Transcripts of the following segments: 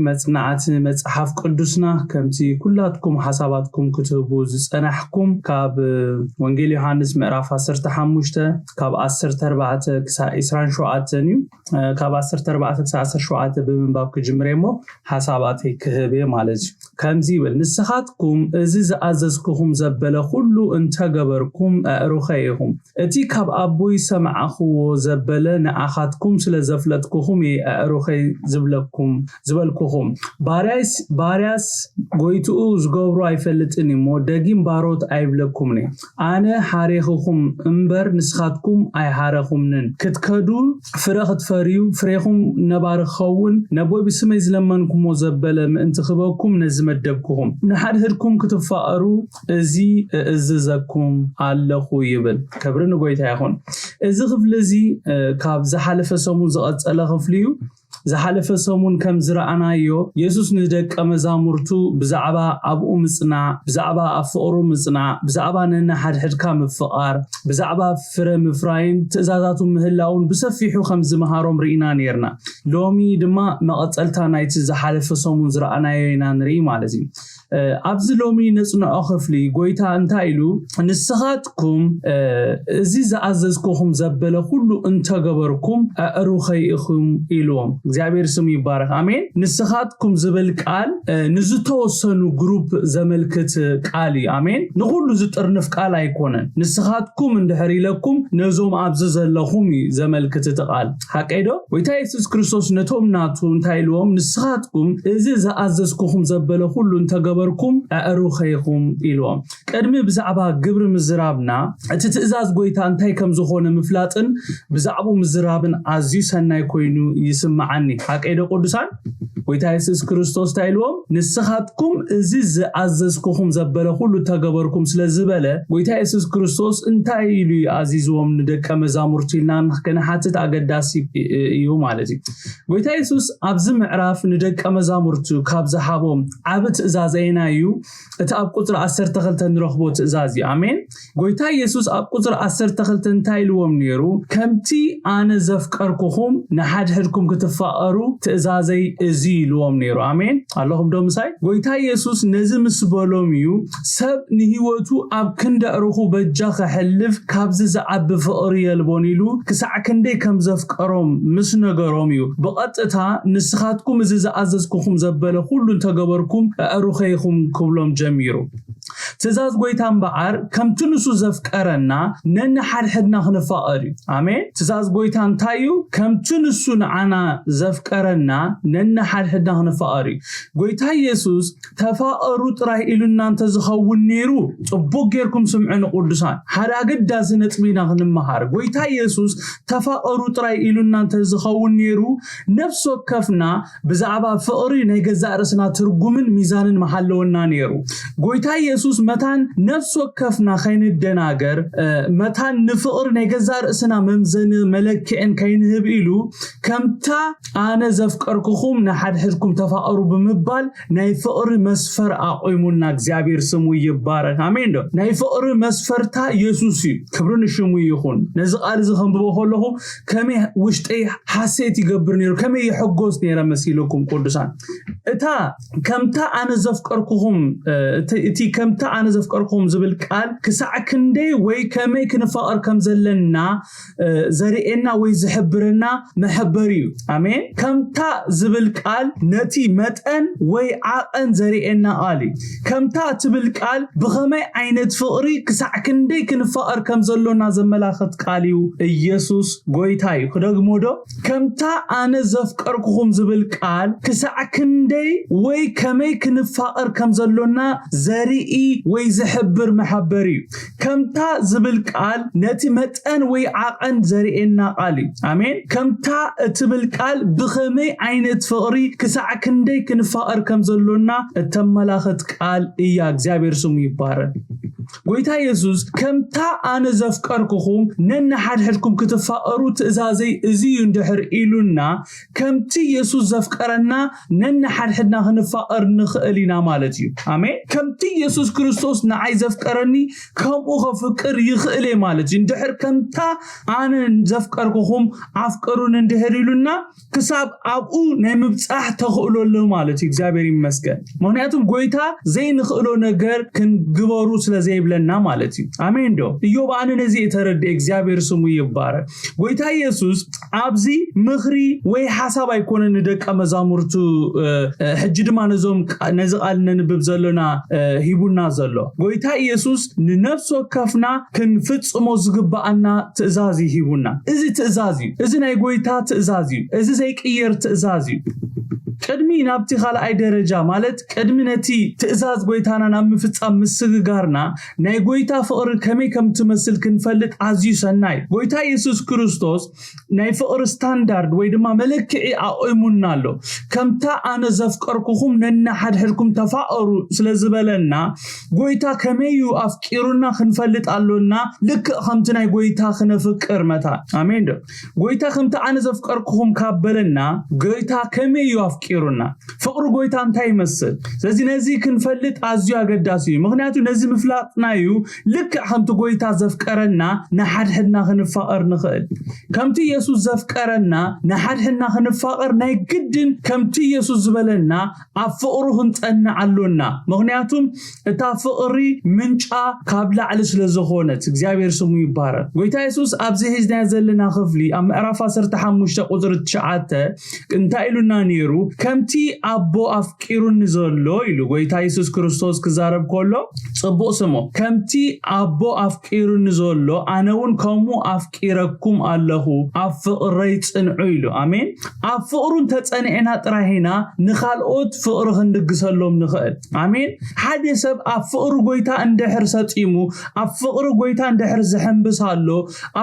መጽናዕቲ መጽሓፍ ቅዱስና ከምቲ ኩላትኩም ሓሳባትኩም ክትህቡ ዝጸናሕኩም ካብ ወንጌል ዮሃንስ ምዕራፍ ዓሰርተ ሓሙሽተ ካብ ዓሰርተ ኣርባዕተ ክሳብ ዕስራን ሸውዓተን እዩ። ካብ ዓሰርተ ኣርባዕተ ክሳብ ዓሰርተ ሸውዓተ ብምንባብ ክጅምር እየ እሞ ሓሳባተይ ክህብ እየ ማለት እዩ። ከምዚ ይብል፣ ንስኻትኩም እዚ ዝኣዘዝኩኹም ዘበለ ኩሉ እንተገበርኩም ኣዕሩኸይ ኢኹም። እቲ ካብ ኣቦይ ዝሰማዕኽዎ ዘበለ ንኣኻትኩም ስለ ዘፍለጥኩኹም እየ ኣዕሩኸይ ዝብለኩም ዝበልኩኹም። ባርያስ ባርያስ ጎይትኡ ዝገብሮ ኣይፈልጥን እሞ ደጊም ባሮት ኣይብለኩምን እየ። ኣነ ሓሬኽኹም እምበር ንስኻትኩም ኣይሓረኹምንን። ክትከዱ ፍረ ክትፈርዩ ፍሬኹም ነባሪ ክኸውን ነቦይ ብስመይ ዝለመንኩሞ ዘበለ ምእንቲ ክበኩም ነዚ መደብኩኹም። ንሓድሕድኩም ክትፋቐሩ እዚ እእዝዘኩም ኣለኹ ይብል። ክብሪ ንጎይታ ይኹን። እዚ ክፍሊ እዚ ካብ ዝሓለፈ ሰሙን ዝቐጸለ ክፍሊ እዩ። ዝሓለፈ ሰሙን ከም ዝረኣናዮ የሱስ ንደቀ መዛሙርቱ ብዛዕባ ኣብኡ ምጽናዕ፣ ብዛዕባ ኣብ ፍቕሩ ምጽናዕ፣ ብዛዕባ ነንሓድሕድካ ምፍቓር፣ ብዛዕባ ፍረ ምፍራይን ትእዛዛቱ ምህላውን ብሰፊሑ ከም ዝመሃሮም ርኢና ነርና። ሎሚ ድማ መቐጸልታ ናይቲ ዝሓለፈ ሰሙን ዝረኣናዮ ኢና ንርኢ ማለት እዩ። ኣብዚ ሎሚ ነጽንዖ ክፍሊ ጎይታ እንታይ ኢሉ? ንስኻትኩም እዚ ዝኣዘዝኩኹም ዘበለ ኩሉ እንተገበርኩም ኣዕሩኸይ ኢኹም ኢልዎም። እግዚኣብሔር ስሙ ይባረኽ። ኣሜን። ንስኻትኩም ዝብል ቃል ንዝተወሰኑ ግሩፕ ዘመልክት ቃል እዩ። ኣሜን። ንኹሉ ዝጥርንፍ ቃል ኣይኮነን። ንስኻትኩም እንድሕር ኢለኩም ነዞም ኣብዚ ዘለኹም እዩ ዘመልክት እቲ ቃል። ሓቀይ ዶ? ጎይታ የሱስ ክርስቶስ ነቶም ናቱ እንታይ ኢልዎም? ንስኻትኩም እዚ ዝኣዘዝኩኹም ዘበለ ኩሉ እንተገበርኩም ኣዕሩኸይ ኢኹም ኢልዎም። ቅድሚ ብዛዕባ ግብሪ ምዝራብና እቲ ትእዛዝ ጎይታ እንታይ ከም ዝኾነ ምፍላጥን ብዛዕባኡ ምዝራብን ኣዝዩ ሰናይ ኮይኑ ይስምዓኒ። ሓቀይ ዶ ቅዱሳን? ጎይታ የሱስ ክርስቶስ እንታይ ኢልዎም? ንስኻትኩም እዚ ዝኣዘዝኩኹም ዘበለ ኩሉ ተገበርኩም ስለ ዝበለ ጎይታ የሱስ ክርስቶስ እንታይ ኢሉ እዩ ኣዚዝዎም ንደቀ መዛሙርቱ ኢልና ክንሓትት ኣገዳሲ እዩ ማለት እዩ። ጎይታ የሱስ ኣብዚ ምዕራፍ ንደቀ መዛሙርቱ ካብ ዝሃቦም ዓቢ ትእዛዝ ኣየናይ እዩ? እቲ ኣብ ቁጽሪ ዓሰርተ ክልተ ንረኽቦ ትእዛዝ እዩ። ኣሜን። ጎይታ የሱስ ኣብ ቁጽሪ ዓሰርተ ክልተ እንታይ ኢልዎም ነይሩ? ከምቲ ኣነ ዘፍቀርኩኹም ንሓድሕድኩም ክትፋቐሩ ትእዛዘይ እዚ ኢልዎም ነይሩ። ኣሜን። ኣለኹም ዶ ምሳይ? ጎይታ የሱስ ነዚ ምስ በሎም እዩ፣ ሰብ ንህይወቱ ኣብ ክንዲ ኣዕሩኹ በጃ ከሕልፍ ካብዚ ዝዓቢ ፍቕሪ የልቦን ኢሉ ክሳዕ ክንደይ ከም ዘፍቀሮም ምስ ነገሮም እዩ ብቐጥታ ንስኻትኩም እዚ ዝኣዘዝኩኹም ዘበለ ኩሉ እንተገበርኩም ኣዕሩኸይ ኢኹም ክብሎም ጀሚሩ። ትእዛዝ ጎይታ እምበኣር ከምቲ ንሱ ዘፍቀረና ነንሓድሕድና ክንፋቐር እዩ። ኣሜን። ትእዛዝ ጎይታ እንታይ እዩ? ከምቲ ንሱ ንዓና ዘፍቀረና ነንሓድሕድና ክንፋቐር እዩ። ጎይታ ኢየሱስ ተፋቐሩ ጥራይ ኢሉና እንተዝኸውን ነይሩ፣ ጽቡቕ ጌርኩም ስምዑ ንቅዱሳን። ሓደ ኣገዳሲ ነጥቢ ኢና ክንመሃር። ጎይታ ኢየሱስ ተፋቐሩ ጥራይ ኢሉና እንተዝኸውን ነይሩ፣ ነፍሲ ወከፍና ብዛዕባ ፍቕሪ ናይ ገዛእ ርእስና ትርጉምን ሚዛንን ምሃለወና ነይሩ። ጎይታ ኢየሱስ መታን ነፍሲ ወከፍና ከይንደናገር፣ መታን ንፍቕሪ ናይ ገዛእ ርእስና መምዘኒ መለክዕን ከይንህብ ኢሉ፣ ከምታ ኣነ ዘፍቀርኩኹም ንሓድሕድኩም ተፋቐሩ ብምባል ናይ ፍቕሪ መስፈር ኣቑሙልና። እግዚኣብሔር ስሙ ይባረክ። ኣሜን ዶ? ናይ ፍቕሪ መስፈርታ ኢየሱስ እዩ። ክብሪ ንሽሙ ይኹን። ነዚ ቃል እዚ ከንብቦ ከለኹ ከመይ ውሽጠይ ሓሴት ይገብር ነይሩ፣ ከመይ ይሕጎስ ነይረ መሲልኩም ቅዱሳን። እታ ከምታ ኣነ ዘፍቀርኩኹም እቲ ከምታ ኣነ ዘፍቀርኩኹም ዝብል ቃል ክሳዕ ክንደይ ወይ ከመይ ክንፋቐር ከም ዘለና ዘርእየና ወይ ዝሕብረና መሐበሪ እዩ። ኣሜን። ከምታ ዝብል ቃል ነቲ መጠን ወይ ዓቐን ዘርእየና ቃል እዩ። ከምታ ትብል ቃል ብኸመይ ዓይነት ፍቕሪ ክሳዕ ክንደይ ክንፋቐር ከም ዘሎና ዘመላኽት ቃል እዩ። ኢየሱስ ጎይታ እዩ። ክደግሞ ዶ? ከምታ ኣነ ዘፍቀርኩኹም ዝብል ቃል ክሳዕ ክንደይ ወይ ከመይ ክንፋቐር ከም ዘሎና ዘርኢ ወይ ዝሕብር መሐበሪ እዩ። ከምታ ዝብል ቃል ነቲ መጠን ወይ ዓቐን ዘርእየና ቃል እዩ። ኣሜን። ከምታ እትብል ቃል ብኸመይ ዓይነት ፍቕሪ ክሳዕ ክንደይ ክንፋቐር ከም ዘሎና እተመላኽት ቃል እያ። እግዚኣብሔር ስሙ ይባረክ። ጎይታ የሱስ ከምታ ኣነ ዘፍቀርኩኹም ነንሓድሕድኩም ክትፋቐሩ ትእዛዘይ እዚ እዩ እንድሕር ኢሉና፣ ከምቲ የሱስ ዘፍቀረና ነንሓድሕድና ክንፋቐር ንኽእል ኢና ማለት እዩ። ኣሜን። ከምቲ የሱስ ክርስቶስ ንዓይ ዘፍቀረኒ ከምኡ ከፍቅር ይኽእል እየ ማለት እዩ። እንድሕር ከምታ ኣነ ዘፍቀርኩኹም ኣፍቅሩን እንድሕር ኢሉና ክሳብ ኣብኡ ናይ ምብጻሕ ተኽእሎ ኣሎ ማለት እዩ። እግዚኣብሔር ይመስገን። ምክንያቱም ጎይታ ዘይንኽእሎ ነገር ክንግበሩ ስለ ዘይብለና ማለት እዩ። ኣሜን ዶ? እዮብ ኣነ ነዚ እየ ተረድኤ። እግዚኣብሔር ስሙ ይባረክ። ጎይታ ኢየሱስ ኣብዚ ምኽሪ ወይ ሓሳብ ኣይኮነ ንደቀ መዛሙርቱ ሕጂ ድማ ነዞም ነዚ ቃል ነንብብ ዘለና ሂቡና ዘሎ። ጎይታ ኢየሱስ ንነፍሲ ወከፍና ክንፍጽሞ ዝግባኣና ትእዛዝ እዩ ሂቡና። እዚ ትእዛዝ እዩ። እዚ ናይ ጎይታ ትእዛዝ እዩ። እዚ ዘይቅየር ትእዛዝ እዩ። ቅድሚ ናብቲ ካልኣይ ደረጃ ማለት ቅድሚ ነቲ ትእዛዝ ጎይታና ናብ ምፍጻም ምስግጋርና ናይ ጎይታ ፍቕሪ ከመይ ከም ትመስል ክንፈልጥ ኣዝዩ ሰናይ። ጎይታ ኢየሱስ ክርስቶስ ናይ ፍቕሪ ስታንዳርድ ወይ ድማ መለክዒ ኣቑሙና ኣሎ። ከምታ ኣነ ዘፍቀርኩኹም ነንሓድሕድኩም ተፋቐሩ ስለ ዝበለና ጎይታ ከመይ እዩ ኣፍቂሩና ክንፈልጥ ኣሎና። ልክእ ከምቲ ናይ ጎይታ ክነፍቅር መታ ኣሜን ዶ? ጎይታ ከምቲ ኣነ ዘፍቀርኩኹም ካብ በለና ጎይታ ከመይ እዩ ኣፍቂሩና? ፍቕሪ ጎይታ እንታይ ይመስል? ስለዚ ነዚ ክንፈልጥ ኣዝዩ ኣገዳሲ እዩ። ምክንያቱ ነዚ ምፍላጥና እዩ ልክዕ ከምቲ ጎይታ ዘፍቀረና ንሓድሕድና ክንፋቐር ንኽእል። ከምቲ ኢየሱስ ዘፍቀረና ንሓድሕድና ክንፋቐር ናይ ግድን ከምቲ ኢየሱስ ዝበለና ኣብ ፍቕሩ ክንጸንዕ ኣሎና። ምክንያቱም እታ ፍቕሪ ምንጫ ካብ ላዕሊ ስለ ዝኾነት እግዚኣብሔር ስሙ ይባረክ። ጎይታ የሱስ ኣብዚ ሒዝናዮ ዘለና ክፍሊ ኣብ ምዕራፍ ዓሰርተ ሓሙሽተ ቁፅሪ ትሽዓተ እንታይ ኢሉና ነይሩ? ከምቲ ኣቦ ኣፍቂሩኒ ዘሎ ኢሉ ጎይታ የሱስ ክርስቶስ ክዛረብ ከሎ ጽቡቕ ስሞ። ከምቲ ኣቦ ኣፍቂሩኒ ዘሎ ኣነ እውን ከምኡ ኣፍቂረኩም ኣለኹ፣ ኣብ ፍቕረይ ጽንዑ ኢሉ። ኣሜን። ኣብ ፍቕሩ እንተጸኒዕና ጥራይ ኢና ንኻልኦት ፍቕሪ ክንልግሰሎም ንኽእል። ኣሜን። ሓደ ሰብ ኣብ ፍቕሪ ጎይታ እንድሕር ሰጢሙ፣ ኣብ ፍቕሪ ጎይታ እንድሕር ዝሕምብስ ኣሎ፣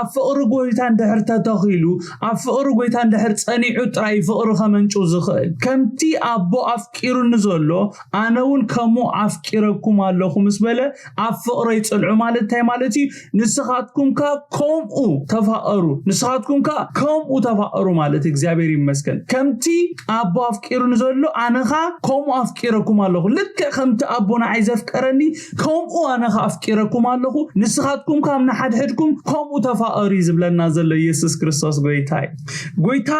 ኣብ ፍቕሪ ጎይታ እንድሕር ተተኺሉ፣ ኣብ ፍቕሪ ጎይታ እንድሕር ጸኒዑ ጥራይ ፍቕሪ ከመንጩ ዝኽእል። ከምቲ ኣቦ ኣፍቂሩኒ ዘሎ ኣነ እውን ከምኡ ኣፍቂረኩም ኣለኹ ምስ በለ ኣብ ፍቕረይ ጽንዑ ማለት እንታይ ማለት እዩ? ንስኻትኩም ከ ከምኡ ተፋቐሩ። ንስኻትኩም ከ ከምኡ ተፋቐሩ ማለት እግዚኣብሔር ይመስገን። ከምቲ ኣቦ ኣፍቂሩኒ ዘሎ ኣነ ኸ ከምኡ ኣፍቂረኩም ኣለኹ። ልክዕ ከምቲ ኣቦ ንዓይ ዘፍቀረኒ ከምኡ ኣነ ኸ ኣፍቂረኩም ኣለኹ። ንስኻትኩም ከ ንሓድሕድኩም ከምኡ ተፋቐሩ እዩ ዝብለና ዘሎ ኢየሱስ ክርስቶስ ጎይታ እዩ። ጎይታ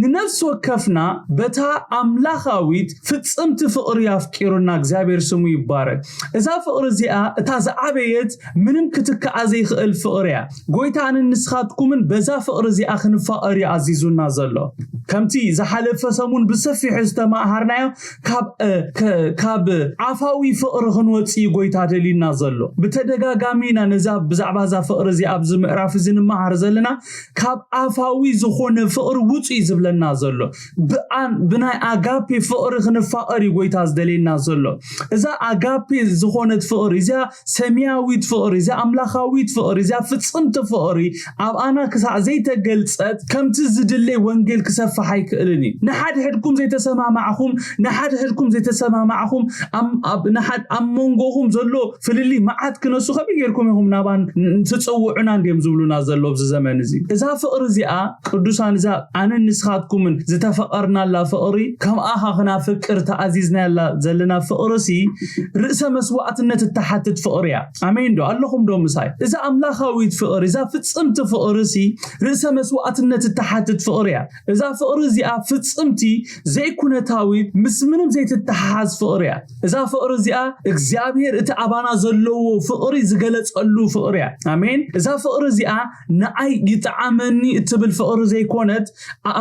ንነፍሲ ወከፍና በታ ኣምላኻዊት ፍጽምቲ ፍቕሪ ኣፍቂሩና እግዚኣብሔር ስሙ ይባረክ። እዛ ፍቕሪ እዚኣ እታ ዝዓበየት ምንም ክትከኣ ዘይኽእል ፍቕሪ እያ። ጎይታ ኣንን ንስኻትኩምን በዛ ፍቕሪ እዚኣ ክንፋቐር እዩ ኣዚዙና ዘሎ። ከምቲ ዝሓለፈ ሰሙን ብሰፊሑ ዝተማሃርናዮ ካብ እ፣ ከ- ካብ ኣፋዊ ፍቕሪ ክንወፅእ እዩ ጎይታ ደልዩና ዘሎ። ብተደጋጋሚ ኢና ነዛ ብዛዕባ እዛ ፍቕሪ እዚኣ ኣብዚ ምዕራፍ እዚ ንመሃር ዘለና። ካብ ኣፋዊ ዝኾነ ፍቕሪ ውፁ እዩ ዝብለና ዘሎ። ብኣን ብናይ ኣጋፔ ፍቕሪ ክንፋቐር እዩ ጎይታ ዝደልየና ዘሎ። እዛ ኣጋፔ ዝኾነት ፍቕሪ እዚኣ ሰማያዊት ፍቕሪ እዚኣ ኣምላኻዊት ፍቕሪ እዚኣ ፍጽምቲ ፍቕሪ ኣብ ኣና ክሳዕ ዘይተገልጸት ከምቲ ዝድለይ ወንጌል ክሰፍሕ ኣይክእልን እዩ። ንሓድሕድኩም ዘይተሰማማዕኹም ንሓድሕድኩም ዘይተሰማማዕኹም ኣብ ኣብ- ንሓድ- ኣብ መንጎኹም ዘሎ ፍልልይ መዓት ክነሱ ከመይ ጌርኩም ኢኹም ናባን ን- ትጽውዑና እንዲዮም ዝብሉና ዘሎ ኣብዚ ዘመን እዚ። እዛ ፍቕሪ እዚኣ ቅዱሳን እዛ ኣነን ንስኻትኩምን ዝተፈቐርናላ ፍቕሪ ከምኣ ኸዓ ክናፍቅር ተኣዚዝናላ ዘለና ፍቕርሲ ርእሰ መስዋዕትነት እትሓትት ፍቕሪ እያ። ኣሜን ዶ ኣለኹም ዶ ምሳይ? እዛ ኣምላኻዊት ፍቕሪ እዛ ፍጽምቲ ፍቕርሲ ርእሰ መስዋዕትነት እትሓትት ፍቕሪ እያ። እዛ ፍቕሪ እዚኣ ፍጽምቲ ዘይኩነታዊት ምስ ምንም ዘይትተሓሓዝ ፍቕሪ እያ። እዛ ፍቕሪ እዚኣ እግዚኣብሔር እቲ ኣባና ዘለዎ ፍቕሪ ዝገለጸሉ ፍቕሪ እያ። ኣሜን። እዛ ፍቕሪ እዚኣ ንዓይ ይጥዓመኒ እትብል ፍቕሪ ዘይኮነት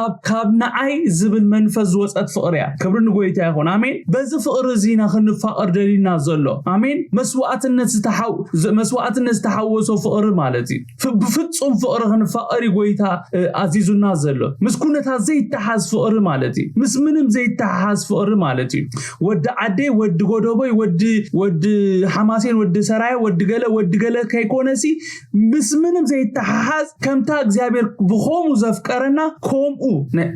ኣብ ካብ ንዓይ ዝብል መንፈስ ዝወፀት ፍቕሪ እያ። ክብሪ ንጎይታ ይኹን። ኣሜን። በዚ ፍቕሪ እዚ ኢና ክንፋቐር ደሊና ዘሎ። ኣሜን። መስዋዕትነት ዝተሓው- ዝ- መስዋዕትነት ዝተሓወሶ ፍቕሪ ማለት እዩ። ፍ- ብፍጹም ፍቕሪ ክንፋቐር እዩ ጎይታ እ፣ ኣዚዙና ዘሎ። ምስ ኩነታት ዘይተሓዝ ፍቕሪ ማለት እዩ። ምስ ምንም ዘይተሓዝ ፍቕሪ ማለት እዩ። ወዲ ዓደይ ወዲ ጎደቦይ ወዲ ወዲ ሓማሴን ወዲ ሰራየ ወዲ ገለ ወዲ ገለ ከይኮነሲ ምስ ምንም ዘይተሓሓዝ ከምታ እግዚኣብሔር ብኸምኡ ዘፍቀረና ከምኡ ነ-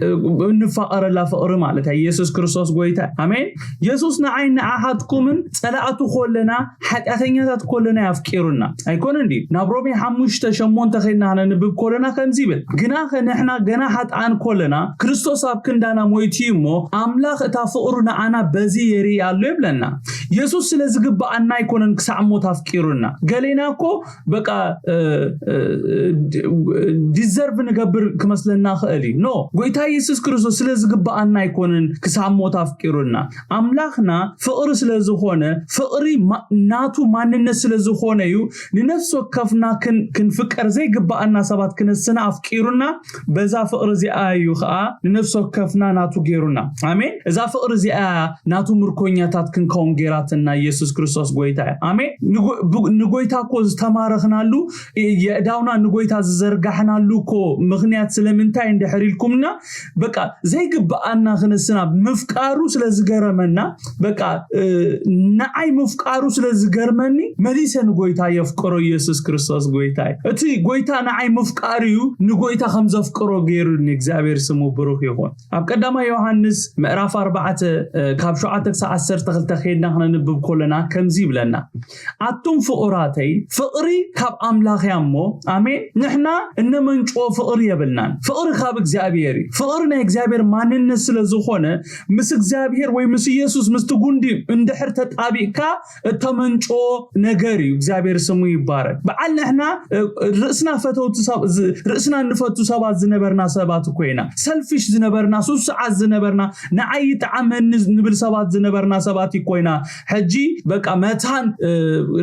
ንፋቐረላ ፍቕሪ ማለት እያ። ኢየሱስ ክርስቶስ ጎይታ። ኣሜን። የሱስ ንዓይ ንዓኻትኩምን ጸላእቱ ኮለና ሓጢኣተኛ ታት ኮለና ኣፍቂሩና ኣይኮነ እንዲ ናብ ሮሜ ሓሙሽተ ሸሞንተ ኸይድና ክነንብብ ኮለና ከምዚ ይብል ግና ንሕና ገና ሓጥኣን ኮለና ክርስቶስ ኣብ ክንዳና ሞይቱ እዩ እሞ ኣምላኽ እታ ፍቕሩ ንዓና በዚ የርኢ ኣሎ ይብለና። የሱስ ስለ ዝግብኣና ኣይኮነን ክሳዕ ሞት ኣፍቂሩና። ገሌና እኮ በቃ ዲዘርቭ ንገብር ክመስለና ክእል እዩ። ኖ፣ ጎይታ የሱስ ክርስቶስ ስለ ዝግብኣና ኣይኮነን ክሳብ ሞት ኣፍቂሩና። ኣምላኽና ፍቕሪ ስለ ዝኾነ ፍቕሪ ናቱ ማንነት ስለ ዝኾነ እዩ ንነፍሲ ወከፍና ክንፍቀር ዘይግብኣና ሰባት ክነስና ኣፍቂሩና። በዛ ፍቕሪ እዚኣ እዩ ከዓ ንነፍሲ ወከፍና ናቱ ገይሩና። ኣሜን። እዛ ፍቕሪ እዚኣ ናቱ ምርኮኛታት ክንከውን ገይራትና ኢየሱስ ክርስቶስ ጎይታ እዩ። ኣሜን። ንጎይታ እኮ ዝተማረኽናሉ የእዳውና ንጎይታ ዝዘርጋሕናሉ እኮ ምኽንያት ስለምንታይ እንድሕር ኢልኩምና በቃ ዘይግብኣና ክንስና ምፍቃሩ ስለ ዝገረመና በቃ ንዓይ ምፍቃሩ ስለ ዝገርመኒ መሊሰ ንጎይታ የፍቅሮ። ኢየሱስ ክርስቶስ ጎይታ እዩ። እቲ ጎይታ ንዓይ ምፍቃር እዩ ንጎይታ ከም ዘፍቅሮ ገይሩኒ። እግዚኣብሔር ስሙ ብሩኽ ይኹን። ኣብ ቀዳማይ ዮሃንስ ምዕራፍ ኣርባዕተ ካብ ሸውዓተ ክሳብ ዓሰርተ ክልተ ከይድና ክነንብብ ከለና ከምዚ ይብለና፣ ኣቱም ፍቑራተይ ፍቕሪ ካብ ኣምላኽ እያ እሞ፣ ኣሜን፣ ንሕና እነመንጭዎ ፍቕሪ የብልናን። ፍቕሪ ካብ እግዚኣብሔር እዩ። ፍቕሪ ናይ እግዚኣብሔር ማንነት ስለ ዝኾነ ምስ እግዚኣብሔር ወይ ምስ ኢየሱስ ምስቲ ጉንዲ እንድሕር ተጣቢቕካ እተመንጭዎ ነገር እዩ። እግዚኣብሔር ስሙ ይባረክ። በዓል ንሕና ርእስና ፈተውቲ ርእስና እንፈቱ ሰባት ዝነበርና ሰባት እኮ ኢና። ሰልፊሽ ዝነበርና፣ ሱስዓት ዝነበርና፣ ንዓይ ይጥዓመኒ ንብል ሰባት ዝነበርና ሰባት እኮ ኢና። ሕጂ በቃ መታን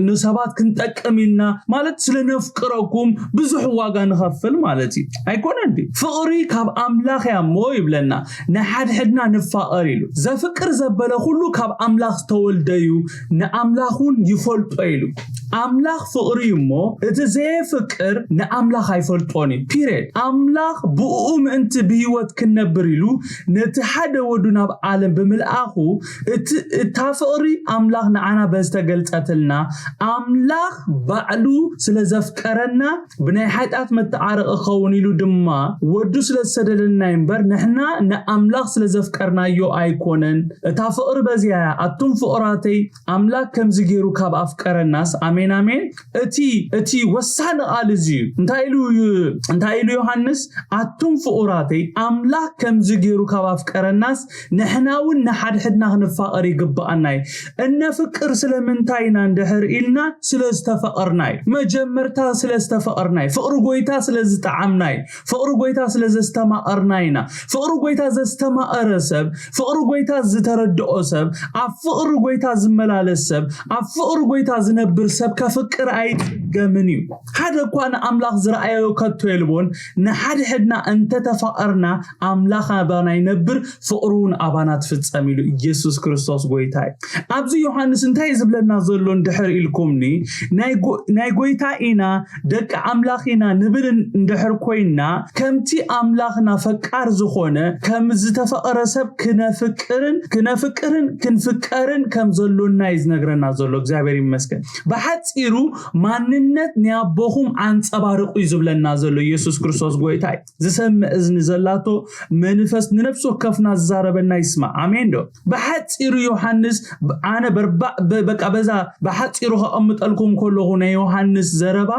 ንሰባት ክንጠቅም ኢልና ማለት ስለ ነፍቅረኩም ብዙሕ ዋጋ ንኸፍል ማለት እዩ። ኣይኮነ እንዲ ፍቕሪ ካብ ኣምላኽ እያ እሞ ይብለና። ንሓድሕድና ንፋቐር ኢሉ። ዘፍቅር ዘበለ ኩሉ ካብ ኣምላኽ ዝተወልደ እዩ፣ ንኣምላኽ እውን ይፈልጦ ኢሉ። ኣምላኽ ፍቕሪ እዩ እሞ እቲ ዘየፍቅር ንኣምላኽ ኣይፈልጦን እዩ። ፒሬድ። ኣምላኽ ብእኡ ምእንቲ ብህይወት ክንነብር ኢሉ ነቲ ሓደ ወዱ ናብ ዓለም ብምልኣኹ እታ ፍቕሪ ኣምላኽ ንዓና በዝተገልጸትልና ኣምላኽ ባዕሉ ስለ ዘፍቀረና ብናይ ሓጢኣት መተዓረቂ ክኸውን ኢሉ ድማ ወዱ ስለ ዝሰደደልና እምበር ንሕና ንኣምላኽ ስለ ዘፍቀርናዮ ኣይኮነን። እታ ፍቕሪ በዚኣ እያ። ኣቱም ፍቑራተይ ኣምላኽ ከምዚ ገይሩ ካብ ኣፍቀረናስ፣ ኣሜን ኣሜን። እቲ እቲ ወሳኒ ቃል እዚ እዩ። እንታይ ኢሉ እንታይ ኢሉ ዮሃንስ? ኣቱም ፍቑራተይ ኣምላኽ ከምዚ ገይሩ ካብ ኣፍቀረናስ ንሕና እውን ንሓድሕድና ክንፋቐር ይግብኣና እዩ። እነፍቅር ስለምንታይ ኢና እንድሕር ኢልና ስለ ዝተፈቐርና እዩ። መጀመርታ ስለ ዝተፈቐርና እዩ። ፍቕሪ ጎይታ ስለ ዝጠዓምና እዩ። ፍቕሪ ጎይታ ስለ ዘስተማቐርና ኢና። ፍቕሪ ጎይታ ዘስተማቐረ ሰብ፣ ፍቕሪ ጎይታ ዝተረድኦ ሰብ፣ ኣብ ፍቕሪ ጎይታ ዝመላለስ ሰብ፣ ኣብ ፍቕሪ ጎይታ ዝነብር ሰብ ከፍቅር ኣይጽገምን እዩ። ሓደ እኳ ንኣምላኽ ዝረኣዮ ከቶ የልቦን። ንሓድሕድና እንተተፋቐርና ኣምላኽ ኣባና ይነብር፣ ፍቕሩ እውን ኣባና ትፍጸም ኢሉ ኢየሱስ ክርስቶስ ጎይታ እዩ። ኣብዚ ዮሃንስ እንታይ ዝብለና ዘሎ እንድሕር ኢልኩምኒ ናይ ጎይታ ኢና ደቂ ኣምላኽ ኢና ንብል እንድሕር ኮይንና ከምቲ ኣምላኽና ፈቃር ዝኾነ ከም ዝተፈቐረ ሰብ ክነፍቅርን ክነፍቅርን ክንፍቀርን ከም ዘሎና እዩ ዝነግረና ዘሎ። እግዚኣብሔር ይመስገን። ብሓፂሩ ማንነት ናይ ኣቦኹም ኣንፀባርቑ እዩ ዝብለና ዘሎ ኢየሱስ ክርስቶስ ጎይታ እዩ። ዝሰምዕ እዝኒ ዘላቶ መንፈስ ንነፍሲ ወከፍና ዝዛረበና ይስማዕ። ኣሜን ዶ? ብሓፂሩ ዮሃንስ ኣነ በርባዕ በቃ በዛ ብሓፂሩ ከቐምጠልኩም ከለኹ ናይ ዮሃንስ ዘረባ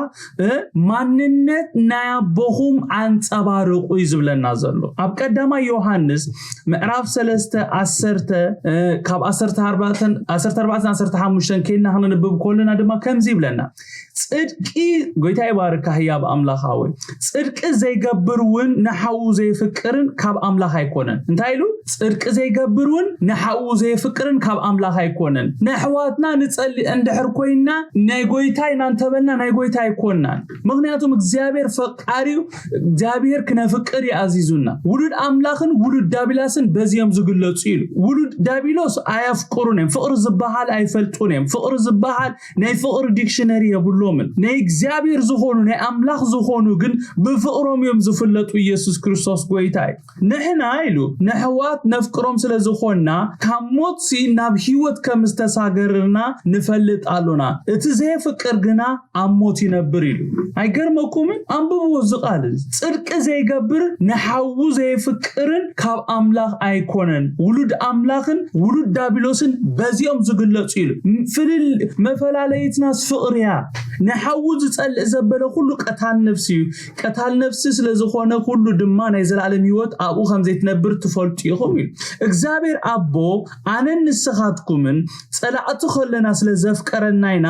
ማንነት ናይ ኣቦኹም ኣንፀባርቑ እዩ ዝብለና ዘሎ። ኣብ ቀዳማይ ዮሃንስ ምዕራፍ ሰለስተ ዓሰርተ ካብ ዓሰርተ ኣርባዕተ ዓሰርተ ሓሙሽተ ከይድና ክነንብብ ከለና ድማ ከምዚ ይብለና፣ ጽድቂ ጎይታ ይባርካ ህያብ ኣምላኽ ሓወይ። ጽድቂ ዘይገብር እውን ንሓዉ ዘይፍቅርን ካብ ኣምላኽ ኣይኮነን። እንታይ ኢሉ? ጽድቂ ዘይገብር እውን ንሓዉ ዘይፍቅርን ካብ ኣምላኽ ኣይኮነን። ንኣሕዋትና ንጸልእ እንድሕር ኮይና ናይ ጎይታ ኢና እንተበልና ናይ ጎይታ ኣይኮናን። ምኽንያቱም እግዚኣብሔር ፈቃር እዩ። እግዚኣብሔር ክነፍቅር እዩ ኣዚዙና። ውሉድ ኣምላኽን ውሉድ ዳቢላስን በዚኦም ዝግለጹ ኢሉ። ውሉድ ዳቢሎስ ኣየፍቅሩን እዮም። ፍቅሪ ዝበሃል ኣይፈልጡን እዮም። ፍቅሪ ዝበሃል ናይ ፍቅሪ ዲክሽነሪ የብሎምን። ናይ እግዚኣብሔር ዝኾኑ ናይ ኣምላኽ ዝኾኑ ግን ብፍቅሮም እዮም ዝፍለጡ። ኢየሱስ ክርስቶስ ጎይታ እዩ። ንሕና ኢሉ ንሕዋት ነፍቅሮም ስለ ዝኾንና ካብ ሞትሲ ናብ ህይወት ከም ዝተሳገርና ንፈልጥ ኣሎና። እቲ ዘየፍቅር ግና ኣብ ሞት ይነብር ኢሉ። ኣይገርመኩምን? ኣንብብዎ እዚ ቃል እዚ። ጽድቂ ዘይገብር ንሓዉ ዘይፍቅርን ካብ ኣምላኽ ኣይኮነን። ውሉድ ኣምላኽን ውሉድ ዳቢሎስን በዚኦም ዝግለጹ ኢሉ። ፍልል መፈላለይትናስ ፍቕሪ እያ። ንሓዉ ዝጸልእ ዘበለ ኩሉ ቀታል ነፍሲ እዩ። ቀታል ነፍሲ ስለ ዝኾነ ኩሉ ድማ ናይ ዘላለም ህይወት ኣብኡ ከም ዘይትነብር ትፈልጡ ኢኹም እዩ። እግዚኣብሔር ኣቦ ኣነን ንስኻትኩምን ጸላእቲ ከለና ስለ ዘፍቀረና ኢና